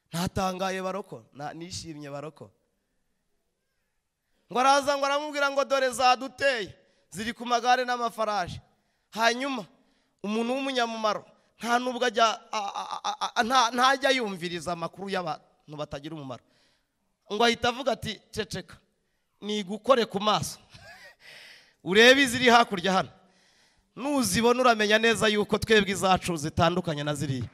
Ntatangaye baroko, nishimye baroko. Ngo araza ngo aramubwira ngo dore zaduteye ziri ku magare n'amafarashi. Hanyuma umuntu w'umunyamumaro nta nubwo ajya ntajya yumviriza amakuru y'abantu batagira umumaro, ngo ahita avuga ati ceceka nigukore ku maso urebe iziri hakurya hano, nuzibona uramenya neza yuko twebwe izacu zitandukanye na ziriya.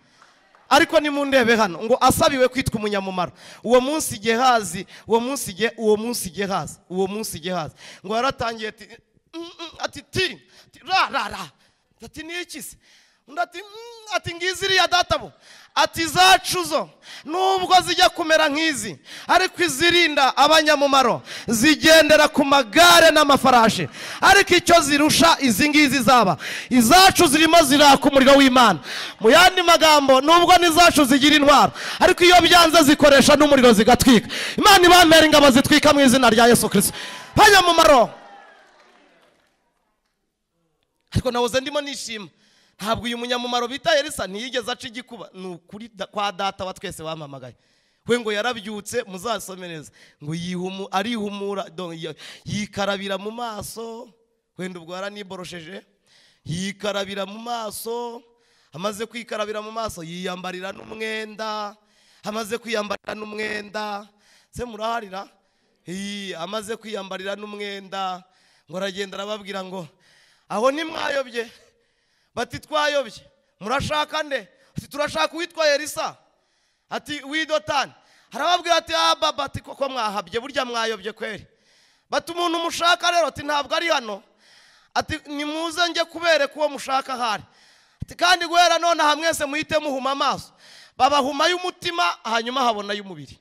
Ariko nimundebe hano ngo asabiwe kwitwa umunyamumaro. Uwo munsi Gehazi, uwo munsi Gehazi, uwo munsi Gehazi ngo yaratangiye ati ti ra ra ra, ati niki se? Undi ati ngiziriya databo, ati zacu zo nubwo zijya kumera nk'izi, ariko izirinda abanyamumaro zigendera ku magare n'amafarashi, ariko icyo zirusha izi ngizi zaba izacu zirimo ziraka umuriro w'Imana. Mu yandi magambo, nubwo n'izacu zigira intwaro, ariko iyo byanze zikoresha n'umuriro zigatwika. Imana ibamera ingabo zitwika mu izina rya Yesu Kristo. Abanyamumaro. Ariko nahoze ndimo nishima, ntabwo uyu munyamumaro bita Elisa ntiyigeze aca igikuba. Ni ukuri kwa data wa twese wampamagaye. We ngo yarabyutse, muzasome neza, ngo arihumura, yikarabira mu maso, wenda ubwo yaraniborosheje, yikarabira mu maso. Amaze kwikarabira mu maso yiyambarira n'umwenda. Amaze kwiyambarira n'umwenda, se muraharira? Amaze kwiyambarira n'umwenda ngo aragenda arababwira ngo aho ntimwayobye. Bati twayobye. Murashaka nde? Ati turashaka uwitwa Elisa. Ati w'Idotani. Arababwira ati ah baba, ati koko mwahabye, burya mwayobye kweri. Bati umuntu mushaka rero ati ntabwo ari hano. Ati nimuze nge kubereka uwo mushaka ahari. Ati kandi guhera none aha mwese muhite muhuma amaso. Babahuma y'umutima hanyuma habona y'umubiri.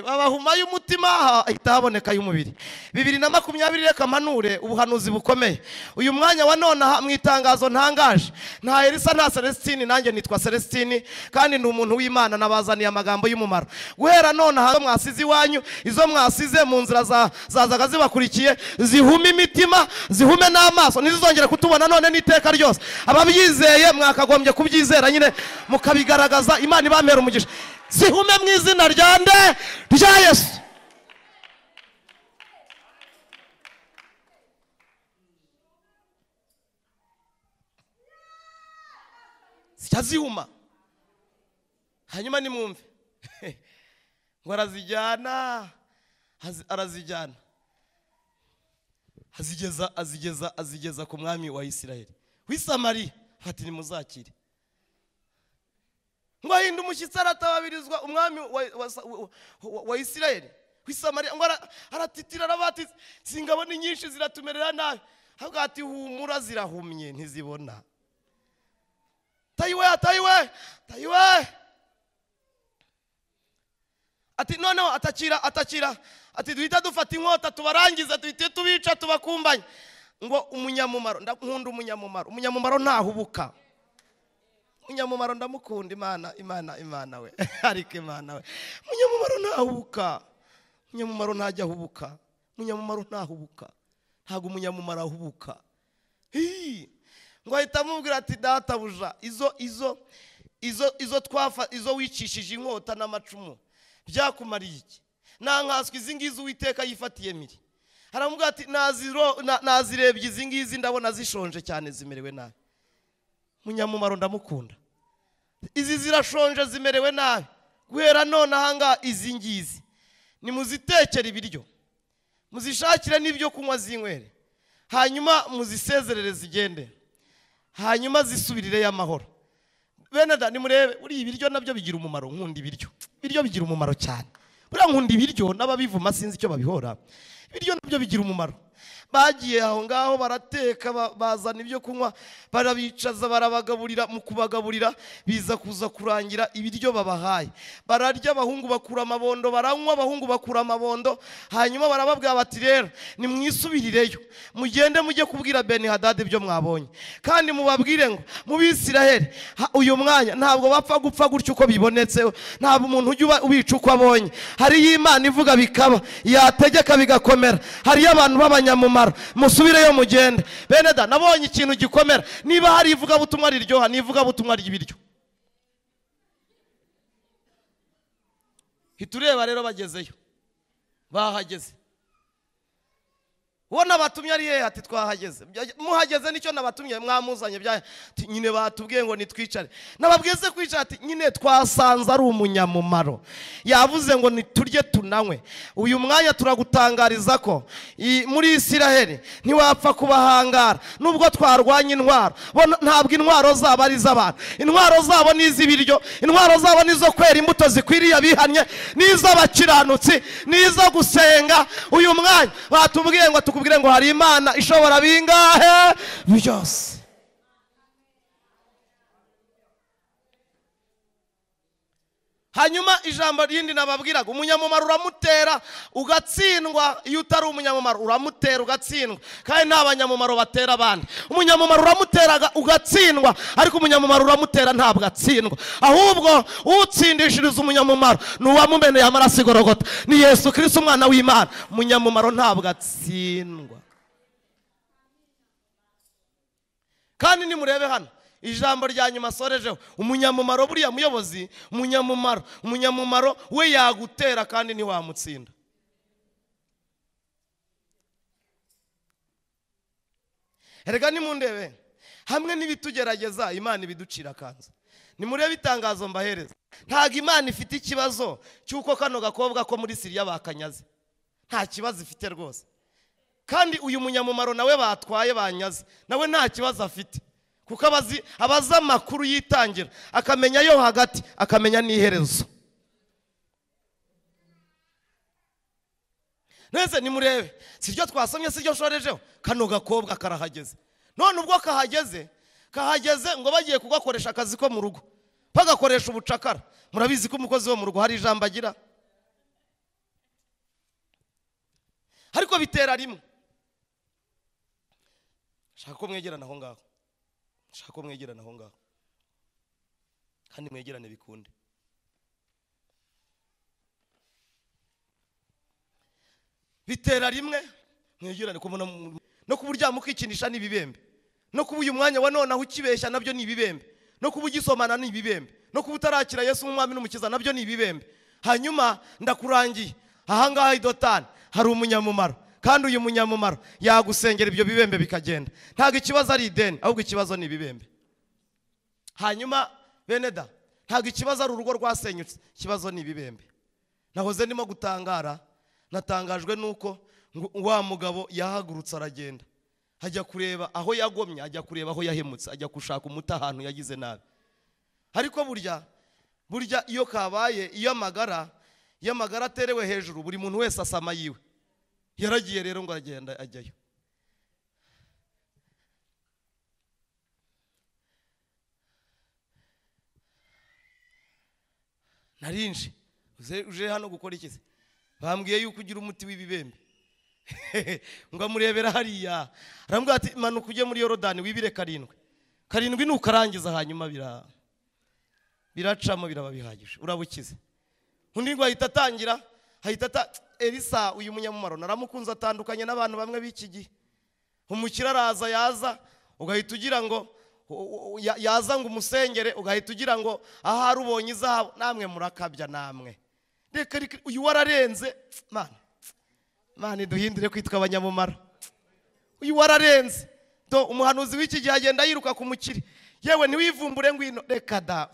Babahuma y'umutima hahita haboneka y'umubiri. 2020 reka manure ubuhanuzi bukomeye. Uyu mwanya wa none mu itangazo ntangaje, nta Elisa nta Celestine, nanjye nitwa Celestine kandi ndi umuntu w'Imana, nabazaniye amagambo y'umumaro. Guhera none aha mwasize iwanyu, izo mwasize mu nzira zazaga zibakurikiye, zihume imitima, zihume n'amaso, ntizizongere kutubona none n'iteka ryose. Ababyizeye mwakagombye kubyizera nyine mukabigaragaza. Imana ibamera umugisha. Zihume mu izina rya nde? Rya Yesu. Zihuma. Hanyuma nimwumve ngo arazijyana, arazijyana, azigeza azigeza azigeza ku mwami wa Isirayeli w'i Samariya, ati nimuzakire. Ngo ahinda umushyitsi aratababirizwa umwami wa Isirayeli w'i Samariya, ngo aratitira arabati singabo ni nyinshi ziratumerera nabi. Ahubwo ati humura zirahumye ntizibona. Tayiwe, tayiwe, tayiwe. Ati noneho atakira, atakira. Ati duhita dufata inkota tubarangiza, duhite tubica tubakumbanye. Ngo umunyamumaro, ndakunda umunyamumaro. Umunyamumaro ntahubuka. Umunyamumaro ndamukunda. Imana, Imana, Imana we. Ariko Imana we. Umunyamumaro ntahubuka. Umunyamumaro ntajya ahubuka. Umunyamumaro ntahubuka. Ntago umunyamumaro ahubuka. Ngo ahita amubwira ati databuja, izo izo izo izo twafa, izo wicishije inkota n'amacumu byakumariye iki? Nankaswe izi ngizi Uwiteka yifatiye miri. Haramubwira ati nazirebye izi ngizi ndabona zishonje cyane zimerewe nabi. Munyamumaro ndamukunda. Izi zirashonje zimerewe nabi. Guhera none ahanga izi ngizi nimuzitekere ibiryo, muzishakire n'ibyo kunywa zinywere, hanyuma muzisezerere zigende, hanyuma zisubirire y'amahoro. Bene da nimurebe, uri ibiryo nabyo bigira umumaro. Nkunda ibiryo, ibiryo bigira umumaro cyane. Buriya nkunda ibiryo n'ababivuma sinzi icyo babihora. Ibiryo nabyo bigira umumaro. Bagiye aho ngaho barateka, bazana ibyo kunywa, barabicaza, barabagaburira. Mu kubagaburira biza kuza kurangira ibiryo babahaye. Bararya, abahungu bakura amabondo, baranywa, abahungu bakura amabondo. Hanyuma barababwira bati rero nimwisubirireyo, mugende mujye kubwira Beni Hadadi ibyo mwabonye, kandi mubabwire ngo mu Bisiraheli uyu mwanya ntabwo bapfa gupfa gutyo uko bibonetse, ntabwo umuntu ujya ubica uko abonye. Hari Imana ivuga bikaba, yategeka bigakomera. Hari abantu b'abanyamumaro, musubireyo mugende. Bene da nabonye ikintu gikomera. Niba hari ivugabutumwa riryoha, ni ivugabutumwa ry'ibiryo. Hitureba rero bagezeyo, bahageze. Uwo nabatumye ari hehe? Ati twahageze. Muhageze nicyo nabatumye, mwamuzanye bya nyine batubwiye ngo nitwicare. Nababwize kwicara, ati nyine twasanze ari umunyamumaro. Yavuze ngo niturye tunanywe. Uyu mwanya turagutangariza ko muri Isiraheli ntiwapfa kubahangara nubwo twarwanya intwaro. Ntabwo intwaro zabo ari iz'abantu. Intwaro zabo ni iz'ibiryo, intwaro zabo ni izo kwera imbuto zikwiriye abihannye, n'iz'abakiranutsi, n'izo gusenga. Uyu mwanya batubwiye ngo tukubwire ngo hari Imana ishobora bingahe byose. Hanyuma ijambo rindi nababwiraga, umunyamumaro uramutera ugatsindwa. Iyo utari umunyamumaro uramutera ugatsindwa, kandi nta banyamumaro batera abandi. Umunyamumaro uramuteraga ugatsindwa, ariko umunyamumaro uramutera ntabwo atsindwa. Ahubwo utsindishiriza umunyamumaro ni uwamumeneye amaraso igorogota, ni Yesu Kristo umwana w'Imana. Umunyamumaro ntabwo atsindwa. Kandi nimurebe hano ijambo rya nyuma sorejeho, umunyamumaro buriya muyobozi, umunyamumaro, umunyamumaro we yagutera kandi ntiwamutsinda. Erega nimundebe hamwe n'ibitugerageza Imana ibiducira akanzu. Nimurebe itangazo mbahereza. Ntabwo Imana ifite ikibazo cy'uko kano gakobwa ko muri Siriya bakanyaze. Nta kibazo ifite rwose. Kandi uyu munyamumaro nawe batwaye banyaze, nawe nta kibazo afite. Kuko abaza amakuru yitangira, akamenya yo hagati, akamenya n'iherezo. Nese nimurebe, siryo twasomye, siryo nshorejeho, kano gakobwa karahageze. None ubwo kahageze, kahageze ngo bagiye kugakoresha akazi ko mu rugo, bagakoresha ubucakara. Murabizi ko umukozi wo mu rugo hari ijambo agira, ariko bitera rimwe. Shaka ko mwegerana aho ngaho, shaka ko mwegerana aho ngaho, kandi mwegerane bikunde. Bitera rimwe mwegerane, kubona no kuburyama ukikinisha n'ibibembe, no kuba uyu mwanya wa none aho ukibeshya nabyo ni ibibembe, no kuba ugisomana ni ibibembe, no kuba utarakira Yesu nk'umwami n'umukiza nabyo ni ibibembe. Hanyuma ndakurangiye aha ngaha i Dotani hari umunyamumaro, kandi uyu munyamumaro yagusengera ibyo bibembe bikagenda. Ntabwo ikibazo ari ideni, ahubwo ikibazo ni ibibembe. Hanyuma bene da, ntabwo ikibazo ari urugo rwasenyutse, ikibazo ni ibibembe. Nahoze ndimo gutangara, natangajwe nuko wa mugabo yahagurutse aragenda, ajya kureba aho yagomye, ajya kureba aho yahemutse, ajya gushaka umuti ahantu yagize nabi. Ariko burya burya iyo kabaye, iyo amagara aterewe hejuru, buri muntu wese asama yiwe. Yaragiye rero ngo aragenda ajyayo. Narinje uje hano gukora iki se? Bambwiye yuko ugira umuti w'ibibembe. Ngo amurebera hariya, arambwira ati manuka ujye muri Yorodani wibire 7 7 nukarangiza, hanyuma biracamo biraba bihagije, urabukize. Undi ngo ahita atangira, ahita Elisa uyu munyamumaro naramukunze, atandukanye n'abantu bamwe b'iki gihe. Umukira araza, yaza ugahita ugira ngo yaza ngo umusengere, ugahita ugira ngo ahari ubonye izahabu. Namwe murakabya namwe, reka uyu wararenze. Mana, Mana duhindure kwitwa abanyamumaro. Uyu wararenze. Do umuhanuzi w'iki gihe agenda yiruka ku mukire, yewe ntiwivumbure ngwino, reka da.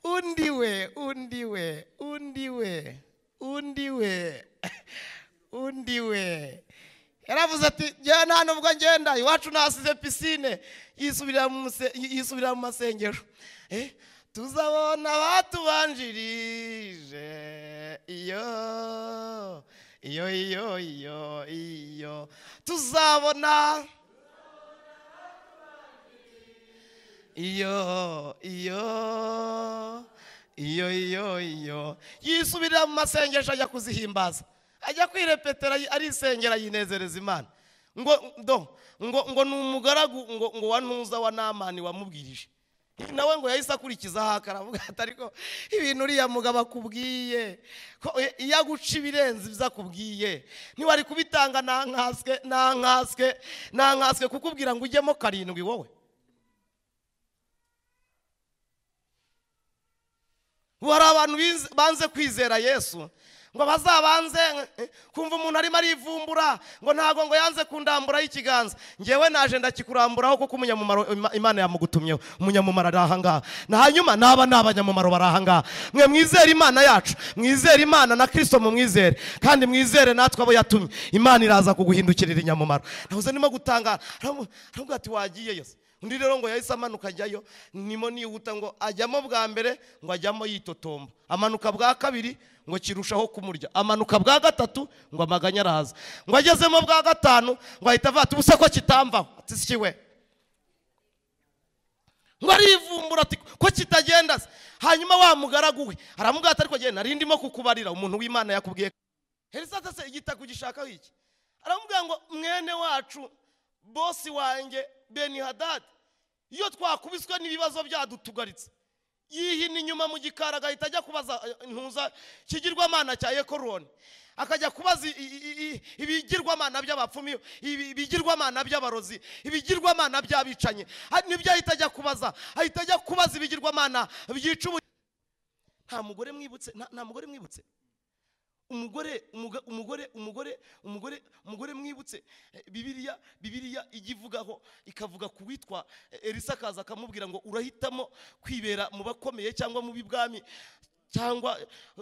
Undi we, undi we, undi we, undi we, undi we yaravuze ati njye nta nubwo ngenda, iwacu nasize pisine. Yisubirira mu masengesho. Tuzabona batubanjirije, iyo iyo iyo iyo iyo, tuzabona iyo iyo iyo iyo iyo. Yisubirira mu masengesho, ajya kuzihimbaza, ajya kwirepetera, arisengera, yinezereza Imana. Ngo do ngo ni umugaragu ngo wa ntuza wa Namani wamubwirije, nawe ngo yahise akurikiza haka, aravuga ati ariko ibintu uriya mugabo akubwiye, ko iyo aguca ibirenze ibyo akubwiye ntiwari kubitanga, nankaswe nankaswe nankaswe kukubwira ngo ujyemo 7 wowe. Hari abantu banze kwizera Yesu, ngo bazabanze kumva umuntu arimo arivumbura ngo ntago ngo yanze kundamburaho ikiganza. Ngewe naje ndakikuramburaho kuko umunyamumaro Imana yamugutumyeho. Umunyamumaro ari aha ngaha, na hanyuma naba n'abanyamumaro bari aha ngaha. Mwe mwizere Imana yacu, mwizere Imana na Kristo, mumwizere kandi mwizere natwe abo yatumye. Imana iraza kuguhindukirira inyamumaro. Nahoze ndimo gutangara, aramubwira ati wagiyeyo se? Undi rero ngo yahise amanuka ajyayo, nimo nihuta ngo ajyamo bwa mbere ngo ajyamo yitotomba, amanuka bwa kabiri ngo kirushaho kumurya, amanuka bwa gatatu ngo amaganya araza, ngo agezemo bwa gatanu ngo ahita avuga ati ubuse ko kitamvaho, ati sikiwe. Ngo arivumbura ati ko kitagenda se? Hanyuma wa mugaragu we aramubwira ati ariko genda, nari ndimo kukubarira umuntu w'Imana yakubwiye. Elisa se igitaka ugishakaho iki? Aramubwira ngo mwene wacu bosi wanjye Beni-Hadadi, iyo twakubiswe n'ibibazo byadutugaritse, yihina inyuma mu gikari agahita ajya kubaza ntuza kigirwamana cya Ekoroni, akajya kubaza ibigirwamana by'abapfumu, ibigirwamana by'abarozi, ibigirwamana by'abicanye, nibyo ahita ajya kubaza, ahita ajya kubaza ibigirwamana byica. Nta mugore mwibutse, nta mugore mwibutse, umugore umugore umugore umugore umugore mwibutse. Bibiliya igivugaho ikavuga ku witwa Elisa, akaza akamubwira ngo urahitamo kwibera mu bakomeye cyangwa mu bibwami cyangwa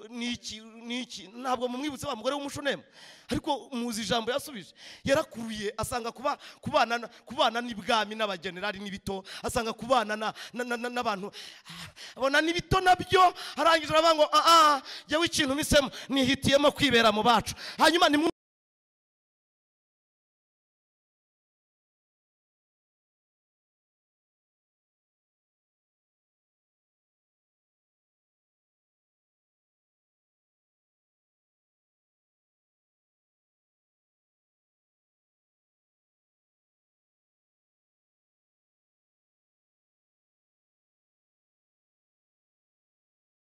niki niki. Ntabwo mumwibutse wa mugore w'umushunemu, ariko muzi ijambo yasubije. Yarakuruye asanga kubana n'ibwami n'abagenerali n'ibito, asanga kubana n'abantu abona n'ibito nabyo, arangije aravuga ngo jyewe ikintu misemo nihitiyemo kwibera mu bacu. Hanyuma